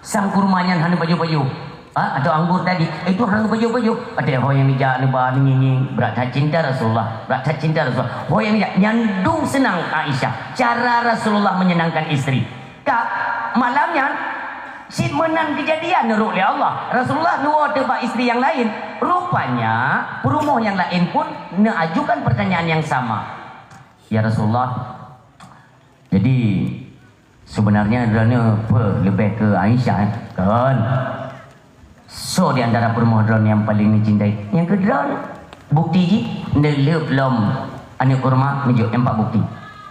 Sang kurma nyan hana pajoh-pajoh. Ha, atau anggur tadi, itu hana pajoh-pajoh. Ada ho nyang neujak neuba ngieng-ngieng, brat that cinta Rasulullah, brat that cinta Rasulullah. Ho nyang neujak, nyan dum seunang Aisyah. Cara Rasulullah menyenangkan istri. Ka, malam nyan, cit meunan keujadian neurok lé Allah. Rasulullah neuwoe teuh bak istri nyang laén. Rupanya, peurumoh nyang laén pun neuajukan pertanyaan yang sama. "Ya Rasulullah, jadi, sebenarnya droeneuh peue leubeh keu Aisyah, eh?" "Kon. Soe di antara peurumoh droeneuh nyang paleng neucintai?" "Nyang keu droeneuh." Bukti jih, neuleueb lom aneuk kurma, neujok empat bukti.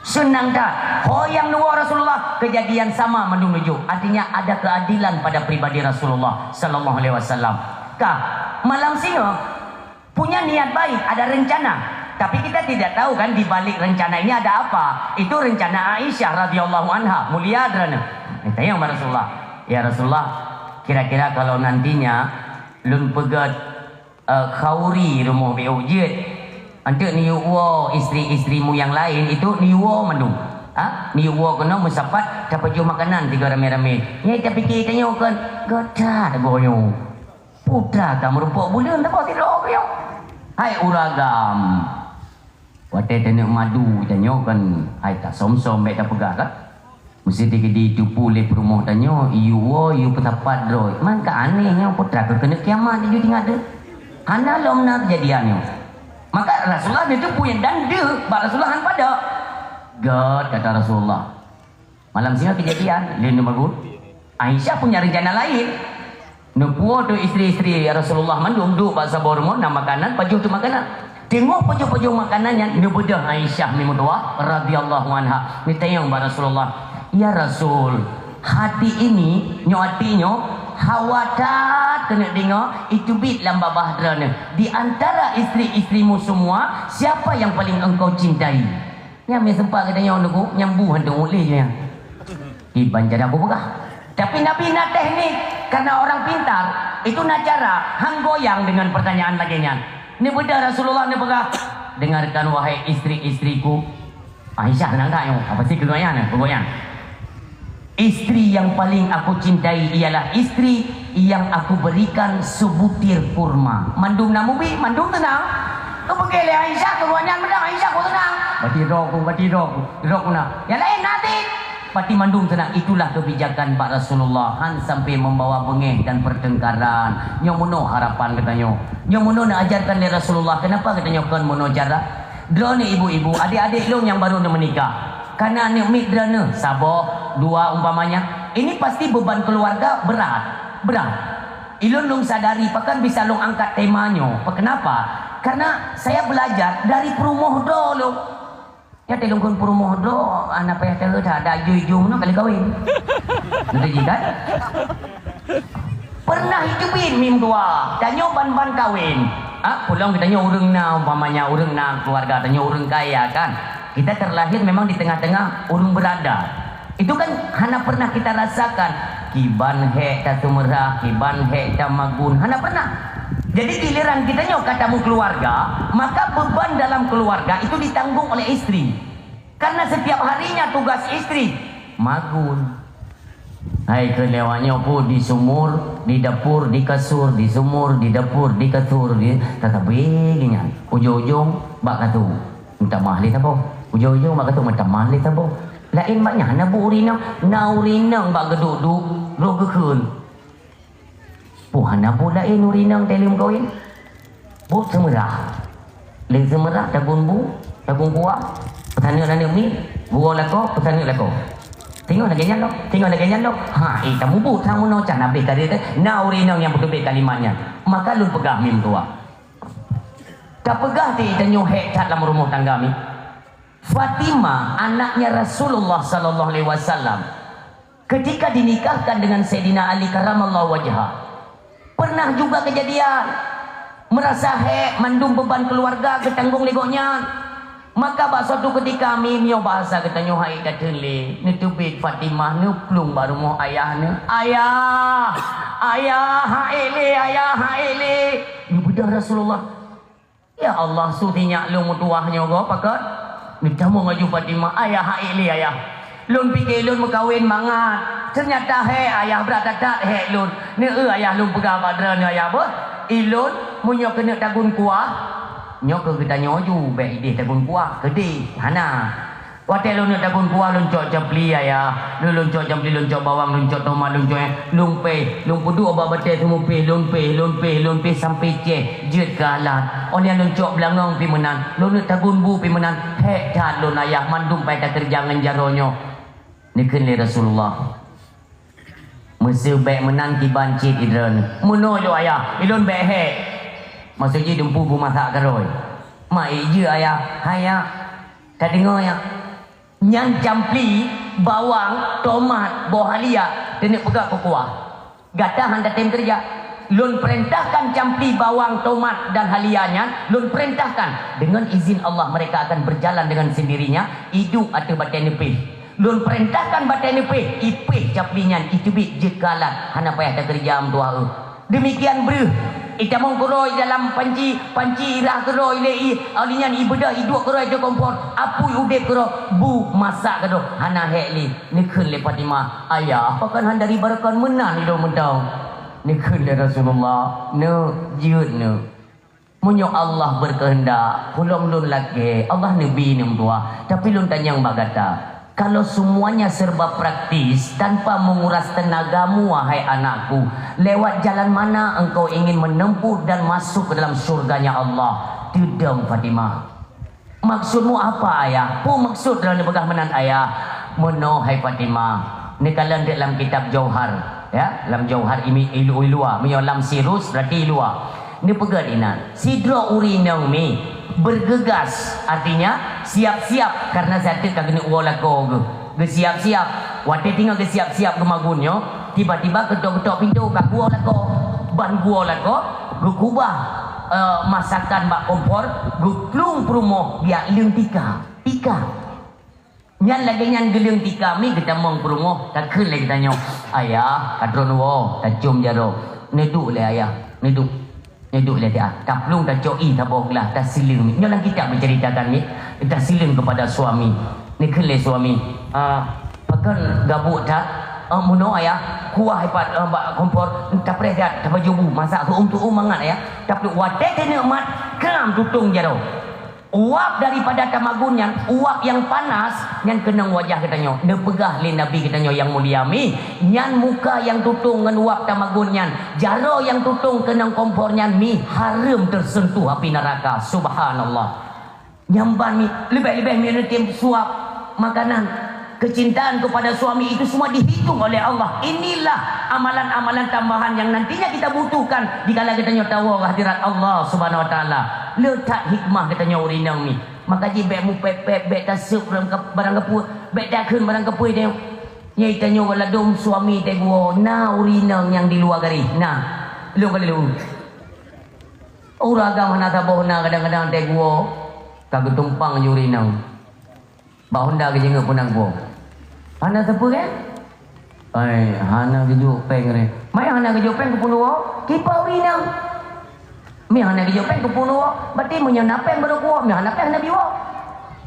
Seunang that, ho nyang neuwoe Rasulullah, keujadian sama mandum neujok. Artinya, ada keadilan pada pribadi Rasulullah sallallahu alaihi wasallam. Ka, malam singoh, punya niat baik, ada rencana. Tapi kita tidak tahu kan di balik rencana ini ada apa. Itu rencana Aisyah radhiyallahu anha, mulia droeneuh. Tanyong bak Rasulullah, "Ya Rasulullah, kira-kira kalau nantinya lôn peugöt, eh, khauri rumoh B O jeuet, anteuk neuyue woe istri-istrimu yang lain itu neuyue woe mandum. Ha? Neuyue woe keunoe meusapat tapajoh makanan tiga ramé-ramé." Nyang tapike tanyoe kan, "Gata goe nyoe." Putra ka meurumpok buleuen, teuka sidroe nyoe. Hai ureueng agam, watèe taneuk madu tanyoe kan, hai tasöm-söm bèk tapeugah kan. Meuseuti keuditupeue lé peurumoh tanyoe, iyue woe, iyue peusapat droe. Man ka aneh nyoe, putra keu keuneuk kiamat jih teuingat deuh. Hana lom na keujadian nyoe. Maka Rasulullah neuteupeue dan deuh bak Rasulullah han padab. Gèt, kata Rasulullah. Malam singoh keujadian, lheueh nyan baru Aisyah punya rencana laén. Neupuwoe teuh istri-istri Rasulullah mandum duek bak saboh rumoh na makanan, pajoh teuh makanan. Teungoh pajoh-pajoh makanan nyan neubeudôh Aisyah meudoa radhiyallahu anha. Neutanyong bak Rasulullah, "Ya Rasul, hati ini," nyoe hati nyoe, "khawatat Keuneuk deungoe, iteubiet lam babah droeneuh, di antara istri-istrimu semua, siapa yang paling engkau cintai? Nyan meusempat geutanyoe, Teungku, nyang bu hantom uleh nyan. Iban cara bubuka. Tapi Nabi na teknik, karena orang pintar, itu na cara, han goyang dengan pertanyaan lagée nyan. Neubeudôh Rasulullah neupeugah, "Dengarkan, wahai istri-istriku." Aisyah keunong that nyoe, apa sih keunong nyan, pokok nyan. "Istri yang paling aku cintai ialah istri yang aku berikan sebutir kurma." Mandum na mubi, mandum teunang. Keupeugah lé Aisyah, keunong nyan meudang Aisyah kok teunang. Bati droe ku, bati droe ku, droe ku na. Nyang laén na cit. Bati mandum teunang, itulah kebijakan bak Rasulullah, han sampai membawa beungéh dan pertengkaran. Nyoe meunoe harapan geutanyoe. Nyoe meunoe neuajarkan lé Rasulullah, kenapa geutanyoe kon meunoe cara? Droeneuh ibu-ibu, adik-adik lôn nyang baru neumeunikah, kana aneuk miet droeneuh, saboh, dua umpamanya, ini pasti beban keluarga berat, berat. Ilôn lôn sadari, pakon bisa lôn angkat tema nyoe. Kenapa? Karena saya belajar dari peurumoh droe lôn. Ya, lôn kon peurumoh droe, hana payah teuh that, dak jui-jui meunoe kali kawin. Betul ji kan? Pernah iteubiet mim dua, tanyoe ban-ban kawin. Ah, pulang geutanyoe ureuëng na, umpamanya ureuëng na keluarga tanyoe ureuëng kaya kan. Kita terlahir memang di tengah-tengah ureuëng berada. Itu kan hana pernah kita rasakan. Kiban hék taseumeurah, kiban hék tamagun, hana pernah. Jadi giliran geutanyoe ka tameukeluarga, maka beban dalam keluarga itu ditanggung oleh istri. Karena setiap harinya tugas istri magun. Hai keu lewat nyoe pun di sumur, di dapur, di kasur, di sumur, di dapur, di kasur, di tatabe nyan. Ujong-ujong bak kasur. Minta maaf lé saboh. Ujong-ujong bak kasur minta maaf lé saboh. Laén bak nyan hana bu ureuëng inong, na ureuëng inong bak geuduek-duek, droe geukheun. Peue hana buet laén ureuëng inong teuh lheueh meukawen? Buet seumeurah. Lheueh seumeurah tagun bu, tagun kuah, peusaneuk aneuk miet, geuwoe lakoe, peusaneuk lakoe. Singoh lagée nyan lom, singoh lagée nyan lom. Ha, eh, tamubuet sang meunoe can habéh tadi teuh, na ureuëng inong nyang peuteubiet kalimat nyan. Maka lôn peugah mim dua. Tapeugah di tanyoe hék that lam rumoh tangga mi. Fatimah, anaknya Rasulullah sallallahu alaihi wasallam, ketika dinikahkan dengan Sayyidina Ali karramallahu wajhah, pernah juga kejadian merasa hék, mandum beban keluarga geutanggong lé gobnyan. Maka bak suatu ketika, mim nyoe bahasa geutanyoe hai tateun lé, neuteubiet Fatimah neuplueng bak rumoh ayah neuh. "Ayah, ayah, hai lé, ayah, hai lé." Neubeudôh Rasulullah. "Ya Allah, su tinyak lôn meutuwah nyoe goe pakon?" Neutamong laju Fatimah, "Ayah, hai lé ayah. Lôn pike lôn meukawen mangat. Teunyata hék ayah, brat that-that hék lôn. Neu-eu ayah lôn peugah bak droeneuh ayah beuh. Ilôn meunyoe keuneuk tagun kuah, nyoe keu geutanyoe ju bék ideh tagun kuah, keudeh hana. Watée lôn neuk tagun kuah lôn cok campli ayah, lôn, lôn cok campli, lôn cok bawang, lôn cok tomat, lôn cok, lôn péh, lôn peuduek bak batée seumeupéh, lôn péh, lôn péh, lôn péh sampai céh jeuet keu alat. Óh lheueh nyan lôn cok beulangong pih meunan, lôn neuk tagun bu pih meunan, hék that lôn ayah mandum pai takeureuja ngon jaroe nyoe." Neukheun lé Rasulullah, "Meuseu bék meunan kiban cit idroeneuh. Meunoe lôn ayah, ilôn bék hék." Maksud jih dumpeue bu masak keudroe. "Ma, ék jeuet ayah, hai ayah. Tadeungoe ayah." Nyan campli, bawang, tomat, boh halia, teuneuk peugah keu kuah. Gata han tatem keureuja. Lôn peurintahkan campli, bawang, tomat, dan halia nyan, lôn peurintahkan dengan izin Allah mereka akan berjalan dengan sendirinya, iduek ateueh batée neupéh. Lôn peurintahkan batée neupéh, ipéh campli nyan, iteubiet jeuet keu alat, hana payah takeureuja meutuwah eu. Demikian breuh, itamong keudroe dalam panci, panci irah keudroe ilée i, óh lheueh nyan ibeudôh iduek keudroe ateueh kompor, apui udeb keudroe, bu masak keudroe, hana hék lé. Neukheun lé Fatimah, "Ayah, pakon han dari barokon meunan ilôn mantong?" Neukheun lé Rasulullah, "Neuk, jeuet neuk. Meunyoe Allah berkehendak, peulom lôn lakée, Allah neubi neumeutuwah, tapi lôn tanyong bak gata." Kalau semuanya serba praktis, tanpa menguras tenagamu, wahai anakku, lewat jalan mana engkau ingin menempuh dan masuk ke dalam syurganya Allah? Teudong Fatimah. Maksudmu apa, Ayah? Peue maksud droeneuh peugah meunan, Ayah? Meunoe, hai Fatimah. Neukalon dek lam kitab Jauhar, ya, lam Jauhar imi-, ilu-, ilua. Meunyoe lam Sirus, berarti ilua. Neupeugah inan. Sidroe ureuëng inong mi bergegas, artinya siap-siap karena sateuk ka geuneuk woe lakoe geuh. Geusiap-siap. Watée teungoh geusiap-siap geumagun nyoe, tiba-tiba geutok-geutok pintoe ka kuwoe lakoe. Ban geuwoe lakoe, geukubah, eh, masakan bak kompor, geuplueng peurumoh biak leueng tika. Tika. Nyan lagèe nyan geuleueng tika mi geutamong peurumoh, takheun lé geutanyoe, "Ayah, ka trôn woe, tacôm jaroe." "Neuduek lé ayah, neuduek." Neuduek lé ayah. Taplueng tacok ie saboh glah, tasileueng mi. Nyoe lam kitab geuceuritakan mi, tasileueng keupada suami. Neukheun lé suami, "Ah, pakon gabuk that?" "Ah, meunoe ayah, kuah ipat, ah, bak kompor, tapreh that, tapajoh bu, masak seuuem-seuuem mangat ayah." Tapi watèe teuneuk mat, kram tutong jaroe. Uap daripada tamagun nyan, uap nyang panas, nyan keunong wajah geutanyoe. Neupeugah lé Nabi geutanyoe nyang mulia mi, nyan muka nyang tutong ngon uap tamagun nyan, jaroe nyang tutong keunong kompor nyan mi hareuem teuseuntuh api neuraka. Subhanallah. Nyan ban mi, leubeh-leubeh mi neutem suap makanan. Kecintaan kepada suami itu semua dihitung oleh Allah. Inilah amalan-amalan tambahan yang nantinya kita butuhkan dikala geutanyoe tawoe hadirat Allah Subhanahu Wa Taala. Le that hikmah geutanyoe ureueng inong mi. Maka jih bèk mupèp-pèp, bèk taseup barang kap-, barang kapeue, bèk takheun barang kapeue deh. Nyang tanyoe ladôm suami teuh geuwoe, na ureueng inong nyang di luwa garéh, na. Lôn ka lôn. Ureueng agam hana saboh na kadang-kadang teuh geuwoe, ka geutumpang jih ureueng inong. Bak honda geujeungeuet peunan geuwoe. Hana sapeue kan? Ai, hana geujok péng re. Maya hana geujok péng keupeue neuwoe? Kiban ureueng inong. Meuh hana geujok péng keupeue neuwoe? Berarti meunyoe na péng baru kuwoe, meuh hana péng hana biwoe.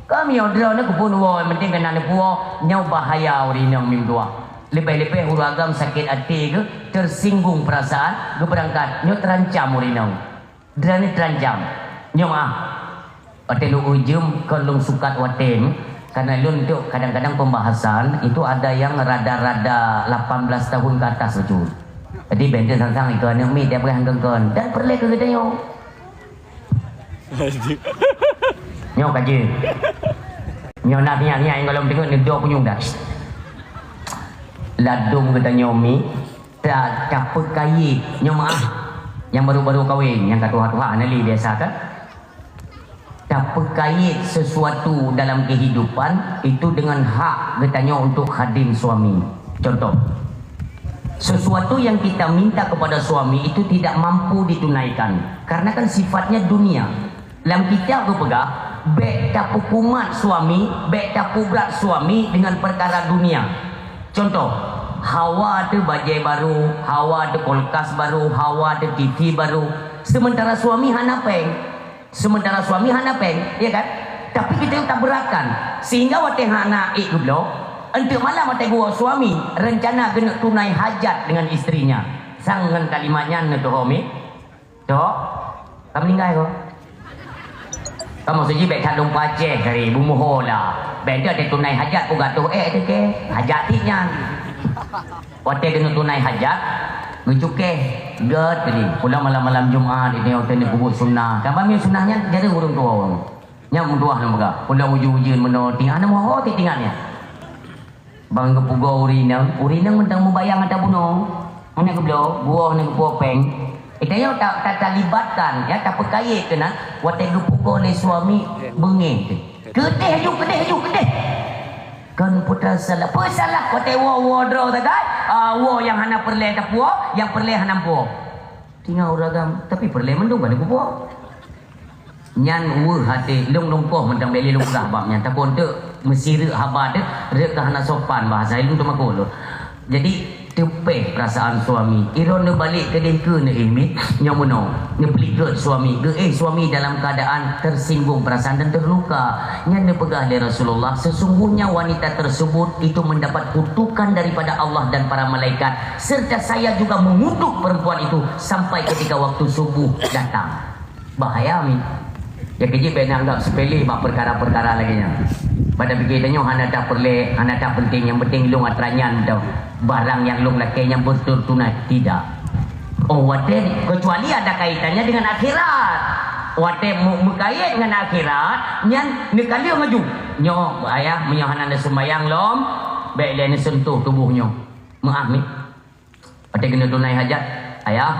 Ka meunyoe droeneuh keupeue neuwoe, yang penting keunan neupuwoe, nyoe bahaya ureueng inong meutuah. Leubeh-leubeh ureueng agam sakét até geuh, tersinggung perasaan, geubeurangkat, nyoe teurancam ureueng inong. Droeneuh teurancam. Nyoe meuah. Watèe lôn ujeuen kon lôn sukat watèe nyoe, karena lôn tu kadang-kadang pembahasan itu ada yang rada-rada lapan belas tahun ke atas bacut. Jadi bèk teuh sang-sang itu aneuk miet dia peugah ngon kon. Dan peureulèe keu geutanyoe. Nyoe ka jeuet. Nyoe na nyan-nyan nyang gohlom teungoh neudoe punyueng dah. Ladôm geutanyoe mi, ta-, tapeukayèe, nyoe meuah, nyang baru-baru kawén, nyang ka tuha-tuha, hana lé biasa kan? Tapeukayèe sesuatu dalam kehidupan itu dengan hak geutanyoe untuk khadim suami. Contoh, sesuatu yang kita minta kepada suami itu tidak mampu ditunaikan, karena kan sifatnya dunia. Lam kitab geupeugah, bèk tapeukumat suami, bèk tapeubrat suami dengan perkara dunia. Contoh, hawa teuh bajèe baru, hawa teuh kulkas baru, hawa teuh T V baru, sementara suami hana péng. Sementara suami hana péng, ya kan? Tapi kita taberatkan, sehingga watèe hana ék geubloe, enteuk malam watèe geuwoe suami, rencana geuneuk tunai hajat dengan istrinya. Sang ngon kalimat nyan neutuho mi, "Dok, ka meuninggai ko?" Ka maksud jih bèk that lôn pacéh kali, beumuho lah. Bèk that tunai hajat pun gatoh ék teuke, hajat cit nyan. Watèe keuneuk tunai hajat, geucukéh, gèt tadi. Pulang malam-malam Jumat, ini waktu ni peubuet sunnah. Kan bami sunnah nyan, jadi ureueng tuha ureueng. Nyan meutuah nyan peugah. Pulang ujeuen-ujeuen meunoe, tinggai, hana meuho teutinggai nyan. Ban geupugoe ureueng inong, ureueng inong mantong mubayang ata bunoe. Hana geubloe, buwoe hana geupuwoe péng. Geutanyoe ta-, ta-, talibatkan, ya, tapeukayèe keunan, watèe geupugoe lé suami, beungéh teuh. "Keudeh aju, keudeh aju, keudeh!" Kon peue salah. Peue salah, watèe woe, woe droe sagai, ah, woe nyang hana peureulèe tapuwoe, nyang peureulèe hana puwoe. Tinggai ureueng agam, tapi peureulèe mandum ka lheueh geupuwoe. Nyan weueh até, lôn lungkoh mantong bèk lé lôn peugah bab nyan. Takot teuk meusireuk haba teuh, rhot ka hana sopan bahasa, lôn teumakot lôn. Jadi, teupéh peurasaan suami. Droeneuh balek keudeh keuh neuéh miet, nyoe meunoe. Neupeulikot suami. Geuéh suami dalam keadaan tersinggung perasaan dan terluka. Nyan neupeugah lé Rasulullah, sesungguhnya wanita tersebut itu mendapat kutukan daripada Allah dan para malaikat, serta saya juga mengutuk perempuan itu sampai ketika waktu subuh datang. Bahaya mi. Nyang keujeuet bèk neuanggap sepele bak peukara-peukara lagèe nyan. Pada pikir tanyoe hana that peureulèe, hana that penting, nyang penting lôn atra nyan tau. Barang nyang lôn lakèe nyan beutôi tunai, tidak. Oh, watèe, kecuali ada kaitannya dengan akhirat. Watèe meu-, meukait ngon akhirat, nyan neukaleueng aju. Nyoe, ayah, meunyoe hana neuseumayang lom, bèk lé neuseuntuh tuboh nyoe. Meuah mi. Watèe keuneuk tunai hajat, ayah,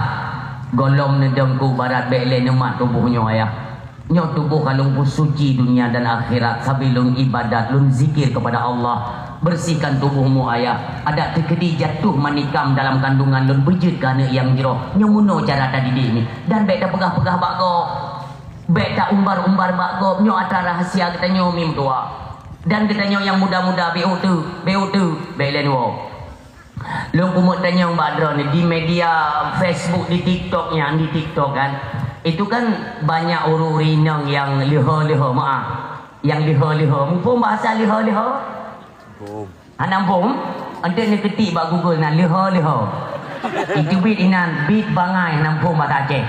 gohlom neudong keu barat bèk lé neumat tuboh nyoe, ayah. Nyoe tuboh ka lôn peusuci dunia dan akhirat, sabe lôn ibadat, lôn zikir kepada Allah. Bersihkan tubuhmu, ayah. Adak teukeudi jatuh manikam dalam kandungan lôn, beujeuet keu aneuk nyang jroh. Nyoe meunoe cara tadidik mi. Dan bék tapeugah-peugah bak gob. Bék taumbar-umbar bak gob. Nyoe atra rahsia geutanyoe mi meutuah. Dan geutanyoe nyang muda-muda, bék uteuk, bék uteuk, bék lé nyoe. Lôn peumeuet tanyong bak droeneuh di media Facebook, di TikTok nyan, di TikTok kan. Itu kan banyak ureuëng-ureuëng inong nyang leuho-leuho, meuah. Nyang leuho-leuho. Muphom bahasa leuho-leuho? Hana muphom? Enteuk neuketik bak Google na leuho-leuho. Itu bit inan, bit bangai hana muphom bahasa Aceh.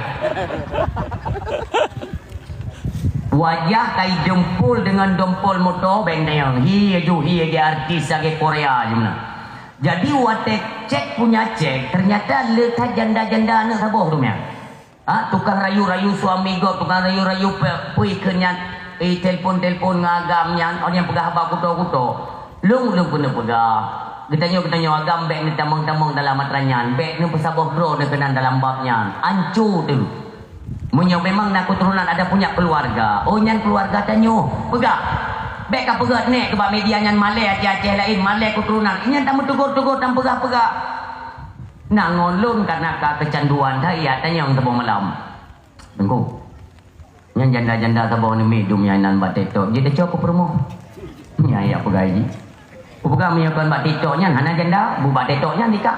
Wajah kai dempul deungon dempul moto beng tanyong. Hi aju hi lagèe artis lagèe Korea jih meunan. Jadi watèe cek punya cek, ternyata le that janda-janda aneuk saboh tu nyan. Ha, tukang rayu-rayu suami gob, tukang rayu-rayu pe-, pui keu nyan, eh, telpon-telpon ngon agam nyan, oh, nyang peugah haba kuto-kuto. Lôn, lôn peuneuk peugah. Geutanyoe, geutanyoe agam bék neutamong-tamong dalam atra nyan, bék neupeusaboh droe neukeunan dalam bab nyan. Anco teuh. Meunyoe memang na keuturonan ada punya keluarga, oh, nyan keluarga tanyoe, peugah. Bék ka peugah nèk keu bak media nyan malèe Aceh-Aceh laén, malèe keuturonan. Nyan tameuteugor-teugor, tameupeugah-peugah. Na ngon lôn ka na ka keucanduan that, ya, tanyong saboh malam. Teungku. Nyan janda-janda saboh neumi dum nyan nan bak TikTok. Jeuet teucok keu peurumoh. Nyan ya peugah jih. Kupeugah meunyoe kon bak TikTok nyan hana janda, bu bak TikTok nyan tika.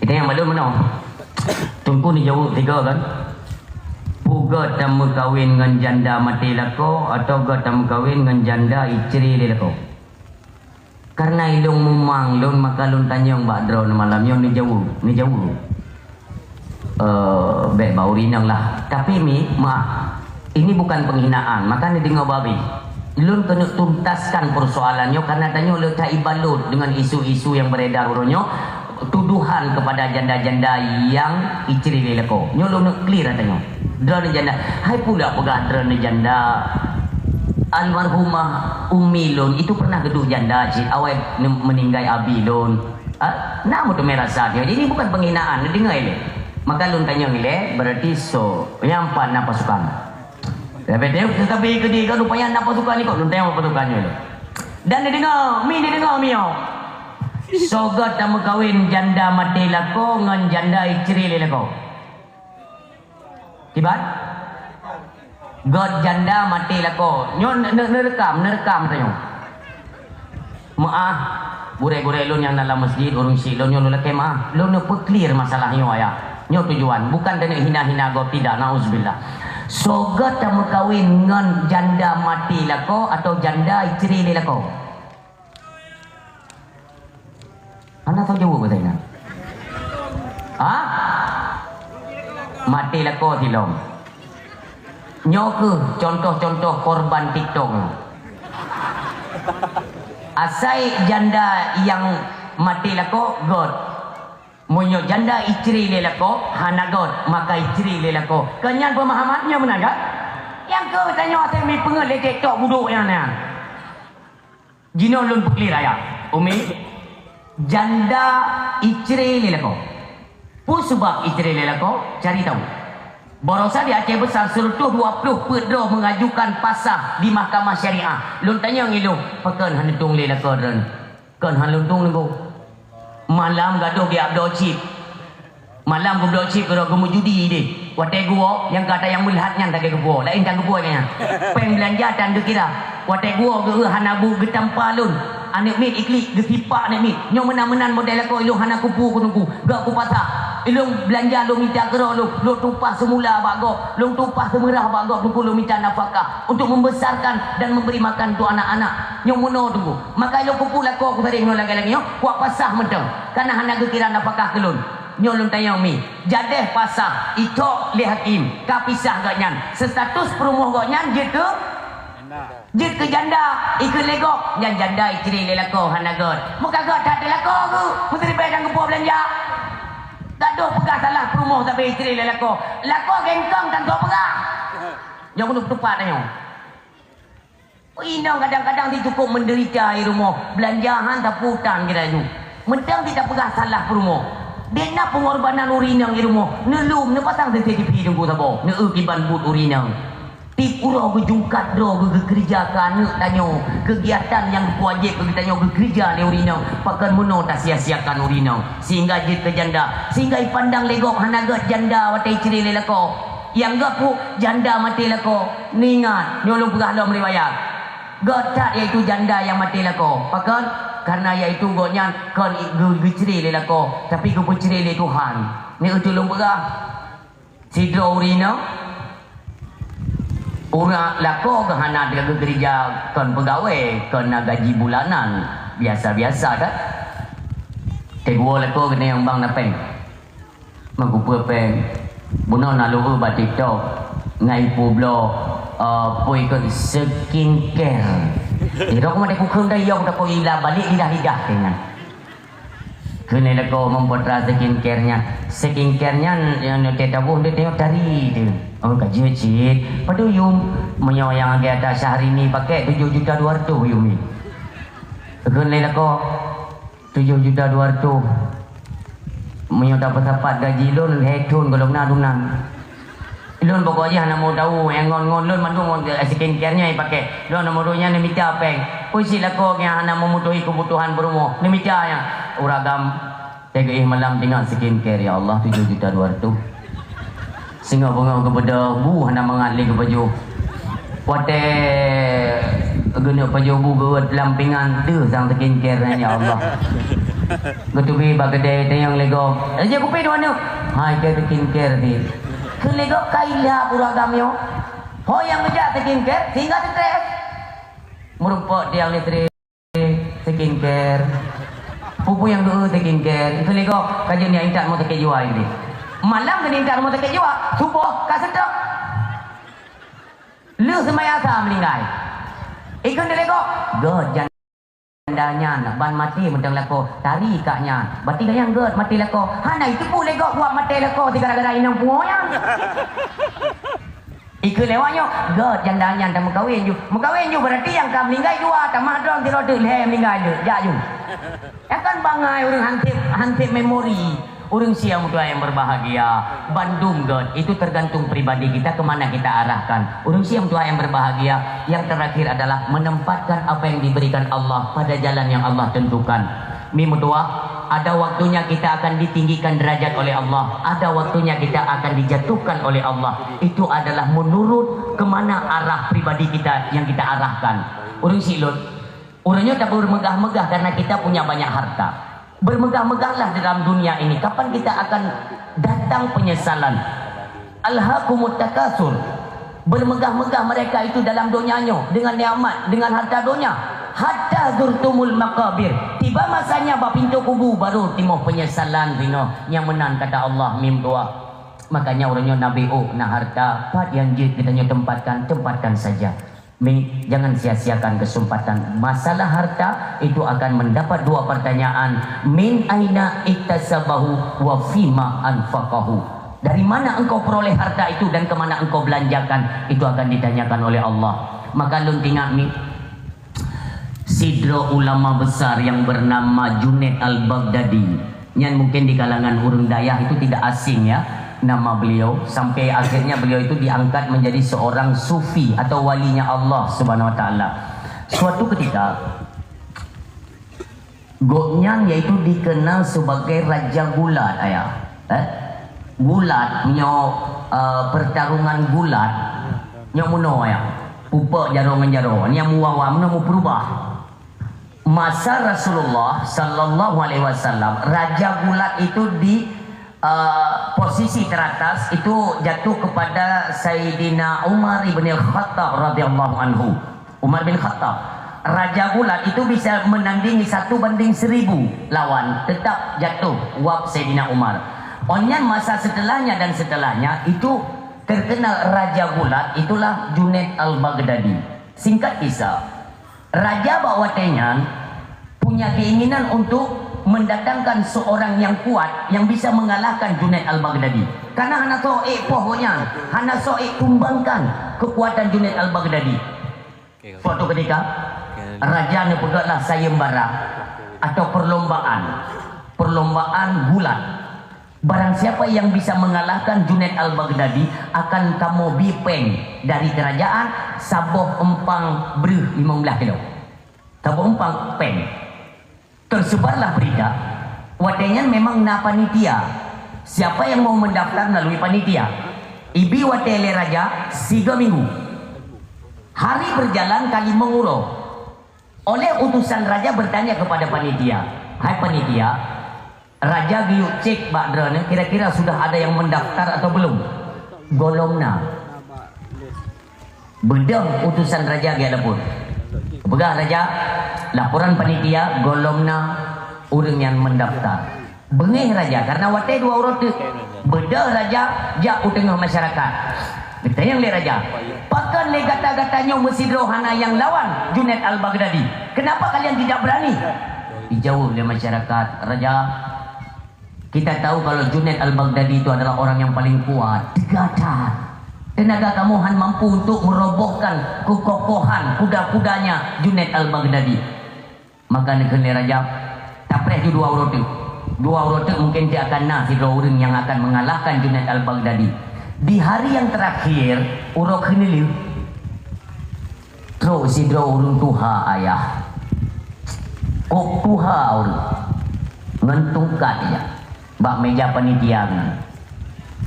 Kita nyang balum meunoe. Teungku neujaweueb tiga kan? Peue göt tameukawen ngon janda maté lakoe, atawa göt tameukawen ngon janda icre lé lakoe? Karena ilôn mumang lôn, maka lôn tanyong bak droeneuh malam nyoe, neujaweueb, neujaweueb. Eh, bék bak ureueng inong lah. Tapi mi, maaf, ini bukan penghinaan, maka neudeungoe babi. Lôn keuneuk tuntaskan persoalan nyoe karena tanyoe le that ibalot dengan isu-isu yang beredar uroe nyoe, tuduhan kepada janda-janda yang icre lé lakoe. Nyoe lôn neuk clear ata nyoe. Droeneuh janda, hai pula peugah droeneuh janda. Almarhumah umi lôn itu pernah geuduek janda cit awai ne-, meuninggai abi lôn. Ah, na meuteumé rasa nyoe. Jadi ini bukan penghinaan, neudeungoe ilèe. Maka lôn tanyong ilèe, berarti so, nyang pat na pasukan. Tapi teuh, tetapi keudeh ka rupanya na pasukan ikot, lôn tanyong pasukan nyoe ilèe. Dan neudeungoe, mi neudeungoe mi nyoe. Soe göt tameukawen janda maté lakoe ngon janda icre lé lakoe? Kiban? Göt janda maté lakoe. Nyoe ne-, ne-, neureukam, neureukam tanyoe. Meu'ah, gurèe-gurèe lôn nyang na lam masjid, ureueng syik lôn nyoe lôn lakèe meu'ah. Lôn neupeuclear masalah nyoe, ayah. Nyoe tujuan, bukan taneuk hina-hina gob, tidak, nauzubillah. Soe göt tameukawen ngon janda maté lakoe atawa janda icre lé lakoe? Hana soe jaweueb, Ustaz Inan. Ha? Maté lakoe silom. Nyoe kheueh contoh-contoh korban TikTok. Asai janda nyang maté lakoe göt. Meunyoe janda icre lé lakoe hana göt, maka icre lé lakoe. Keu nyan peumahaman nyoe meunan kan? Nyang kheueh tanyoe asai mipeungeuet lé TikTok budok nyan na. Jinoe lôn peukli raya, Umi, janda icre lé lakoe. Peue sabab icre lé lakoe? Cari tahu. Baroesa di Aceh Besar, seratus dua puluh peuet droe mengajukan pasah di Mahkamah Syariah. Lôn tanyong ilôn, pakon hana tueng lé lakoe droeneuh? Kon hana lôn tueng nunggu. Malam gadôh geujak bloe chip. Malam geubloe chip keudroe geumeujudi deh. Watèe geuwoe, nyang ka tanyong meulhat nyan lagèe geuwoe, laén tan geuwoe nyan. Péng beulanja tan geukira. Watèe geuwoe geu-, hana bu geutampa lôn. Aneuk miet iklik geusipak aneuk miet. Nyoe meunan-meunan model lakoe ilôn hana kupu keuneuk. Gak kupasah. Ilôn beulanja lôn mita keudroe lôn, lôn tumpah seumula bak gob, lôn tumpah seumeurah bak gob, teungku lôn mita nafakah untuk membesarkan dan memberi makan untuk anak-anak. Nyoe meunoe teungku. Maka ilôn kupu lakoe kusadéh nyoe lagèe-lagèe nyoe, kuwak pasah mantong. Kana hana geukira nafakah keu lôn. Nyoe lôn tanyong mi, jadeh pasah, icok lé hakim, ka pisah gobnyan. Seustatus peurumoh gobnyan jeuet keu, jeuet keu janda, ikeu lé gob, nyan janda icre lé lakoe hana göt. Meuka göt that lé lakoe geuh, meusiribèe dan geupuwoe beulanja. Gadôh peugah salah peurumoh sabe icre lé lakoe. Lakoe gengkong tan soe peugah. Nyoe keuneuk teupat nyoe. Inong kadang-kadang si cukup menderita di rumoh, beulanja han tapeu utang kira nyoe. Mantong si tapeugah salah peurumoh. Dek na peungorbanan ureueng inong di rumoh, neulom, neupasang C C T V teungku saboh, neueu kiban buet ureueng inong. Tiep uroe geujungkat droe geu-, geukeureuja keu aneuk tanyoe, keugiatan nyang geupeue wajéb keu geutanyoe geukeureuja lé ureueng inong, pakon meunoe tasia-siakan ureueng inong, sehingga jeuet keu janda, sehingga jipandang lé gob hana gét janda watée jicré lé lakoe. Nyang gét peue? Janda maté lakoe. Neuingat, nyoe lôn peugah lom riwayat. Gét that yaitu janda nyang maté lakoe. Pakon? Karena yaitu gobnyan kon geu-, geucré lé lakoe, tapi geupeucré lé Tuhan. Nyoe lôn peugah. Sidroe ureueng inong, ureueng lakoe geuh hana geukeureuja, kon peugawée, kon na gaji bulanan, biasa-biasa kan. Teungoh lakoe geuneuk bang na péng. Meukupeue péng. Bunoe na lôn eu bak TikTok, ngai peubloe, eh, peue ikot skincare. Sidroe keumadang kukheun dah iyong takot ila balik lidah-lidah keu nyan. Keuneuk lakoe meuputra skincare nyan. Skincare nyan nyang teutabôh deuh teuh tari teuh. Oh, ka jeuet cit. Padub yum, meunyoe nyang lagée ata Syahrini pakai tujoh juta dua ratus yum nyan. Keuneuk lakoe tujoh juta dua ratus. Meunyoe tapeusapat gaji lôn lhée thon gohlom na dum nan. Lôn pokok jih hana meu tahu, nyang ngon-ngon lôn mandum ngon skincare nyan jipakè. Lôn na meurok nyan neumita péng. Peue cit lakoe nyang hana meumeutuhi keubutuhan peurumoh, neumita nyan. Ureueng agam, teuka éh malam teuingat skincare, ya Allah, tujoh juta dua ratus. Singoh beungoh geubeudôh, bu hana mangat lé geupajoh. Watèe geuneuk pajoh bu geuwot lam pingan, deuh sang skincare nyan, ya Allah. Geuteubiet bak keudè tanyong lé gob, "Raja kupi dua neuk?" "Hai, keu skincare pih." Kheun lé gob, "Ka ilap ureueng agam nyoe." Ho nyang geujak skincare, sehingga stres. Meurumpok tiang listrik, skincare. Peue-peue nyang geu-eu skincare. Kheun lé gob, "Ka jeuet neuintat rumoh sakét jiwa nyoe." Malam geuneuk intat rumoh sakét jiwa, suboh ka seutôt. Lheueh seumayang Asar meuninggai. Ikheun lé gob, "Gét janda nyan, ban maté mantong lakoe, tari kak nyan. Berarti gobnyan gét maté lakoe." Hana jiteupeue lé gob buet maté lakoe si gara-gara inong pungo nyan. Ikheun lé awak nyoe, "Gét janda nyan tameukawen ju." Meukawen ju berarti nyang ka meuninggai dua, tamah droe sidroe teuk lhèe meuninggai teuk, jak ju. Nyan kan bangai ureueng hansép, hansép memori. Ureueng sie meutuah nyang berbahagia, bandum gét, itu tergantung pribadi kita ke mana kita arahkan. Ureueng sie meutuah nyang berbahagia, yang terakhir adalah menempatkan apa yang diberikan Allah pada jalan yang Allah tentukan. Mi meutuah, ada waktunya kita akan ditinggikan derajat oleh Allah, ada waktunya kita akan dijatuhkan oleh Allah. Itu adalah menurut ke mana arah pribadi kita yang kita arahkan. Ureueng sie lôn, Ureueng nyoe tabeurmeugah-meugah karena kita punya banyak harta. Bermegah-megahlah dalam dunia ini. Kapan kita akan datang penyesalan? Alhakumut takasur. Bermegah-megah mereka itu dalam dunia nyoe dengan nikmat, dengan harta dunia. Hatta zurtumul maqabir. Tiba masanya bak pintoe kubu baru timoh penyesalan ringoh. Nyang meunan kata Allah mim dua. Makanya ureueng nyoe Nabi, oh, na harta, pat nyang jeuet geutanyoe tempatkan, tempatkan saja. Mi, jangan sia-siakan kesempatan. Masalah harta itu akan mendapat dua pertanyaan, "Min aina iktasabahu wa fima anfaqahu?" Dari mana engkau peroleh harta itu dan ke mana engkau belanjakan? Itu akan ditanyakan oleh Allah. Maka lôn teuingat mi, sidroe ulama besar yang bernama Junaid Al-Baghdadi. Nyan mungkin di kalangan ureueng dayah itu tidak asing, ya, nama beliau, sampai akhirnya beliau itu diangkat menjadi seorang sufi atau walinya Allah Subhanahu wa Taala. Suatu ketika, gobnyan yaitu dikenal sebagai Raja Gulat, ayah. Eh? Gulat, nyoe, eh, pertarungan gulat, nyoe meunoe, ayah. Pupuk jaroe ngon jaroe, nyan muwa-wa, meunoe meupeurubah. Masa Rasulullah sallallahu alaihi wasallam, Raja Gulat itu di, eh, posisi teratas itu jatuh kepada Sayyidina Umar ibn Al-Khattab radhiyallahu anhu. Umar bin Khattab. Raja Gulat itu bisa menandingi satu banding seribu lawan, tetap jatuh wab Sayyidina Umar. Onyan masa setelahnya dan setelahnya itu terkenal Raja Gulat itulah Junaid Al-Baghdadi. Singkat kisah, Raja bak watèe nyan punya keinginan untuk mendatangkan seorang yang kuat yang bisa mengalahkan Junaid Al-Baghdadi. Karena hana soe ék poh gobnyan, hana soe ék tumbangkan kekuatan Junaid Al-Baghdadi. Suatu ketika, raja neupeugötlah sayembara atau perlombaan, perlombaan gulat. Barang siapa yang bisa mengalahkan Junaid Al-Baghdadi akan kamoe bi péng dari kerajaan saboh empang breuh limong blaih kilo. Saboh empang péng. Tersebarlah berita, watée nyan memang na panitia. Siapa yang mau mendaftar melalui panitia? Ibi watée lé raja siga minggu. Hari berjalan ka limong uroe. Oleh utusan raja bertanya kepada panitia, "Hai panitia, raja geuyue cek bak droeneuh kira-kira sudah ada yang mendaftar atau belum?" "Gohlom na." Beudôh utusan raja geulapor. Peugah raja, "Laporan panitia, gohlom na ureuëng nyang mendaftar." Beungéh raja karena watée dua uroe teuk. Beudôh raja jak u teungoh masyarakat. Geutanyong lé raja, "Pakon lé gata-gata nyoe meusidroe hana nyang lawan Junaid Al-Baghdadi? Kenapa kalian tidak berani?" Dijaweueb lé masyarakat, "Raja, kita tahu kalau Junaid Al-Baghdadi itu adalah orang yang paling kuat, teuga that. Tenaga kamoe han mampu untuk merobohkan kekokohan kuda-kudanya Junaid Al-Baghdadi." Maka neukheun lé raja, "Tapreh ju dua uroe teuk. Dua uroe teuk mungken teuakan na sidroe ureuëng nyang akan mengalahkan Junaid Al-Baghdadi." Di hari yang terakhir, uroe keuneulheueh, trok sidroe ureuëng tuha ayah. Kok tuha ureuëng ngon tungkat ijak bak meja panitia nyan.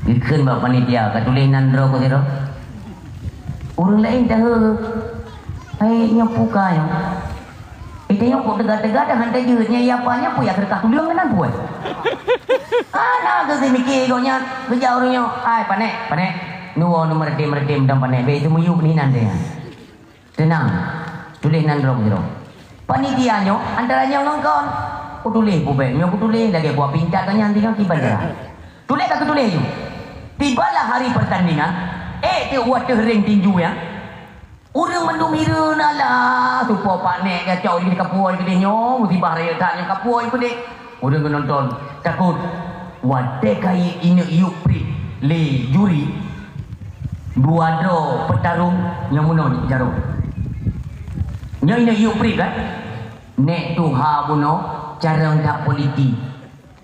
Geukheun bak panitia, "Ka tuléh nan droe keu sidroe?" Ureuëng laén tahe, "Hai nyoe puka nyoe. Ita nyoe kok teuga-teuga dah hana jeuet nyan, iya pa nyan pun ya keureukah tuleueng keunan pun." Hana geuseumiké gobnyan, geujak ureuëng nyoe, "Hai panék, panék. Nuwoe nu meureutim-meureutim dan panék, bék teumiyueb ni nan deh." "Teunang, tuléh nan droe keu sidroe." Panitia nyoe antara nyoe ngon kon. Kutuléh pubék, nyoe kutuléh lagée buah pincat ka nyan tinggai kiban darah. Tuléh ka kutuléh ju. Tibalah hari pertandingan, ék teuk u ateueh ring tinju nyan. Ureuëng mandum hireuen, "Alah, supo panék gacok jih kapuai keudeh nyoe, musibah raya that nyang kapuai keudeh." Ureuëng geunonton takot. Watée ka ineuk yup priet lé juri, dua droe peutarông nyang meunoe jaroe. Nyoe ineuk yup priet kan? Nék tuha bunoe carông that politik.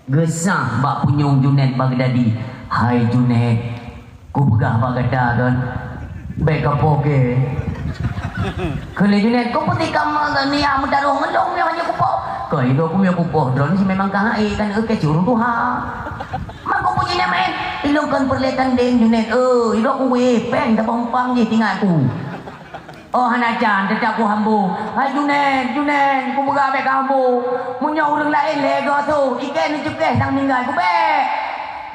Geusah bak punyueng Junaid Baghdadi, "Hai Junaid, kupeugah bak gata kon, bék kapoh keu." Kheun lé Junaid, "Kau putih kamu ni yang meutarông ngelong ni hanya kupoh." "Kau itu aku punya kupoh, drone si memang kah hai kan, eh, kecil ureuëng tuha." "Mak kau puji nama, eh? Ilong kan perlihatan deng Junaid, eh, itu aku weh, péng, tak pompang je tinggal aku." "Oh, hana can, teutab kuhambo. Hai Junaid, Junaid, kupeugah bék kahambo. Meunyoe ureuëng laén lhée goe su, ikée neucukéh sang ninggai kubék.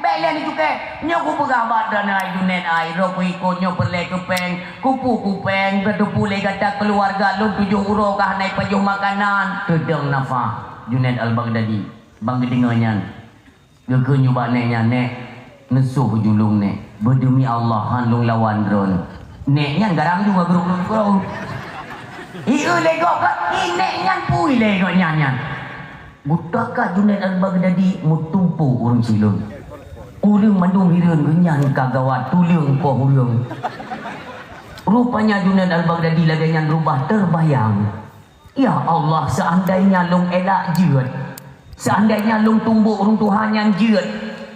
Bék lé neucukéh. Nyoe kupeugah bak droeneuh hai Junaid ai, roh kuikot nyoe peureulée keu péng. Kupu kupéng, beuteupu lé gata keuluwarga lôn tujoh uroe ka hana ipajoh makanan." Teudong nafah Junaid Al-Baghdadi ban geudeungoe nyan. Geukheun nyoe bak nék nyan, "Nék, neusoh julong nék. Beudeumi Allah han lôn lawan droeneuh." Nék nyan garang juga geuruek-geuruek. Ieu lé gob ka, i nék nyan pui lé gob nyan nyan. Geutakah Junaid Al-Baghdadi meutumpôk ureuëng silon. Ureuëng mandum hireuen geuh nyan ka gawat tuleueng poh ureuëng. Rupanya Junaid Al-Baghdadi lagée nyan rubah teubayang. Ya Allah, seandainya lôn elak jeuet, seandainya lôn tumbôk ureuëng tuha nyan jeuet,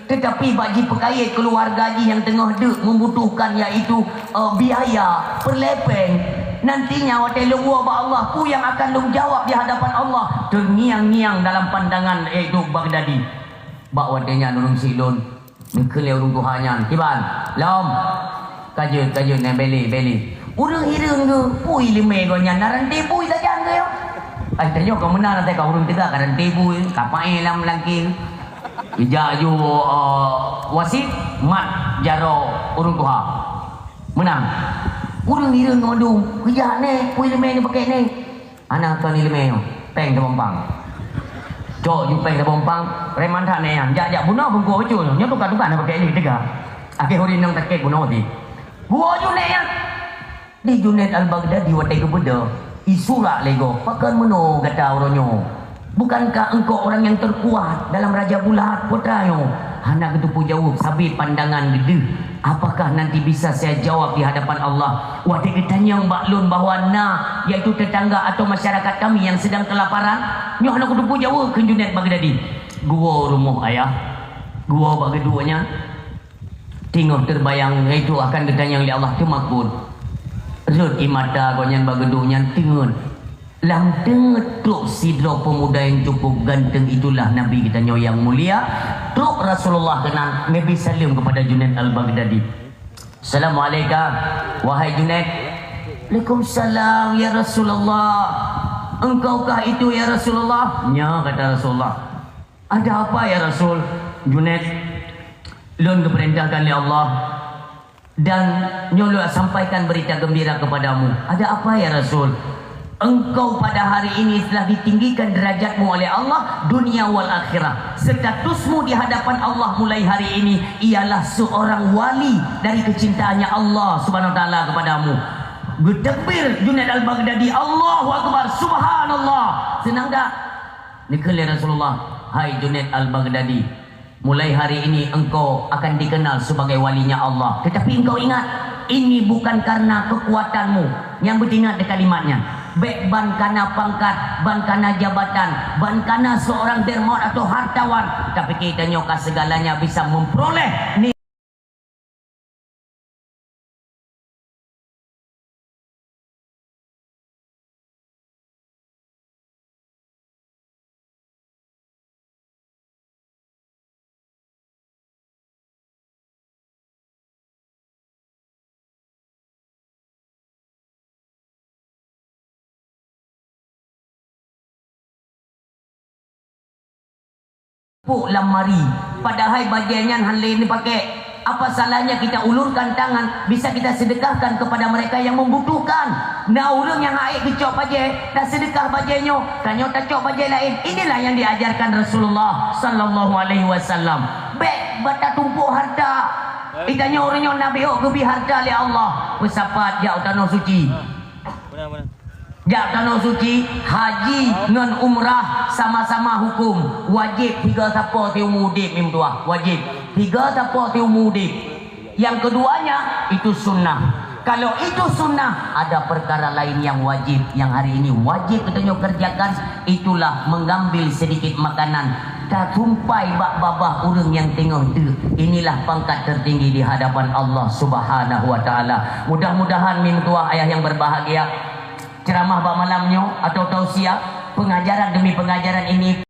tetapi bak jipeukayée keuluwarga jih nyang teungoh deuk membutuhkan, yaitu, eh, biaya, peureulée péng, nantinya watée lôn woe bak Allah, peue nyang akan lôn jawab di hadapan Allah? Teungiang-ngiang dalam pandangan, yaitu Baghdadi. Bak watée nyan ureuëng silon Neukheun lé ureuëng tuha nyan, "Kiban, lom! Ka jeuet, ka jeuet, nyan bèlè, bèlè." Ureuëng hireuen geuh, peue iéleumé gobnyan, na ranté bui sajan geuh nyoe. Ai, tanyoe ka meunan asai ka ureuëng teuga ka ranté bui, ka paéh lam langkeng. Ijak ju, eh, wasit, mat jaroe ureuëng tuha. Meunang. Ureuëng hireuen geuh mandum, "Keujak nè, peue iéleumé nyoe pakèk nè?" Hana kon iéleumé nyoe, péng sabompang. Cok ju péng sabompang, preman that nè nyan. Jak-jak bunoe beungkôh bacut nyoe. Nyoe tuka-tuka na pakèk lé teuga. Akhé ureuëng inong sakét bunoe pih. Geuwoe ju nè nyan. Di Junaid Al-Baghdadi watèe geubeudôh, isurak lé gob, "Pakon meunoe gata uroe nyoe? Bukankah engkau orang yang terkuat dalam Raja Bulat, putra nyoe?" Hana geuteupeue jaweueb, sabé pandangan geuh deuh. Apakah nanti bisa saya jawab di hadapan Allah? Watèe geutanyong bak lôn bahwa na, yaitu tetangga atau masyarakat kami yang sedang kelaparan, nyoe hana kuteupeu jaweueb, kheun Junaid Baghdadi. Geuwoe rumoh ayah. Geuwoe bak geuduek nyan, teungoh teubayang, yaitu akan geutanyong lé Allah teumakot. Rhot ie mata gobnyan bak geuduek nyan teungeut. Lam teungeut trok sidroe peumuda nyang cukup ganteng, itulah Nabi geutanyoe nyang mulia. Trok Rasulullah keunan, Nabi saleuem keupada Junaid Al-Baghdadi. "Assalamualaikum, wahai Junaid." "Waalaikumsalam, ya Rasulullah." "Engkaukah itu, ya Rasulullah?" "Nyo," kata Rasulullah. "Ada apa, ya Rasul?" "Junaid, lôn geupeurintahkan lé Allah, dan nyoe lôn sampaikan berita gembira kepadamu." "Ada apa, ya Rasul?" "Engkau pada hari ini telah ditinggikan derajatmu oleh Allah, dunia wal akhirah. Statusmu di hadapan Allah mulai hari ini ialah seorang wali dari kecintaannya Allah Subhanahu wa Taala kepadamu." Geutakbir Junaid Al-Baghdadi, "Allahu Akbar, Subhanallah." "Seunang dak?" Neukheun lé Rasulullah, "Hai Junaid Al-Baghdadi, mulai hari ini engkau akan dikenal sebagai walinya Allah. Tetapi engkau ingat, ini bukan karena kekuatanmu." Nyang beutingat di kalimat nyan. "Bèk ban kana pangkat, ban kana jabatan, ban kana seorang dermawan atau hartawan, tapi kita nyoe ka segalanya bisa memperoleh ni." Pok lam mari, padahai bajèe nyan han lé neupakè. Apa salahnya kita ulurkan tangan, bisa kita sedekahkan kepada mereka yang membutuhkan. Na ureueng nyang hana geucok bajèe, taseudekah bajèe nyoe, tanyoe tacok bajèe laén. Inilah yang diajarkan Rasulullah sallallahu alaihi wasallam. Bèk bak tatumpôk harta. Itanyoe ureueng nyoe Nabi ôk geubri harta lé Allah. Peusapat jak u Tanoh Suci. Jak Tanoh Suci, haji ngon umrah sama-sama hukum. Wajib tiga sapo siumu udép, meutuah. Wajib tiga sapo siumu udép. Yang keduanya, itu sunnah. Kalau itu sunnah, ada perkara lain yang wajib, yang hari ini wajib kita nyoe kerjakan, itulah mengambil sedikit makanan, tatumpai bak babah ureueng nyang teungoh teuk. Inilah pangkat tertinggi di hadapan Allah Subhanahu wa Taala. Mudah-mudahan, meutuah ayah yang berbahagia, ceramah bak malam nyoe atau tausiah, pengajaran demi pengajaran ini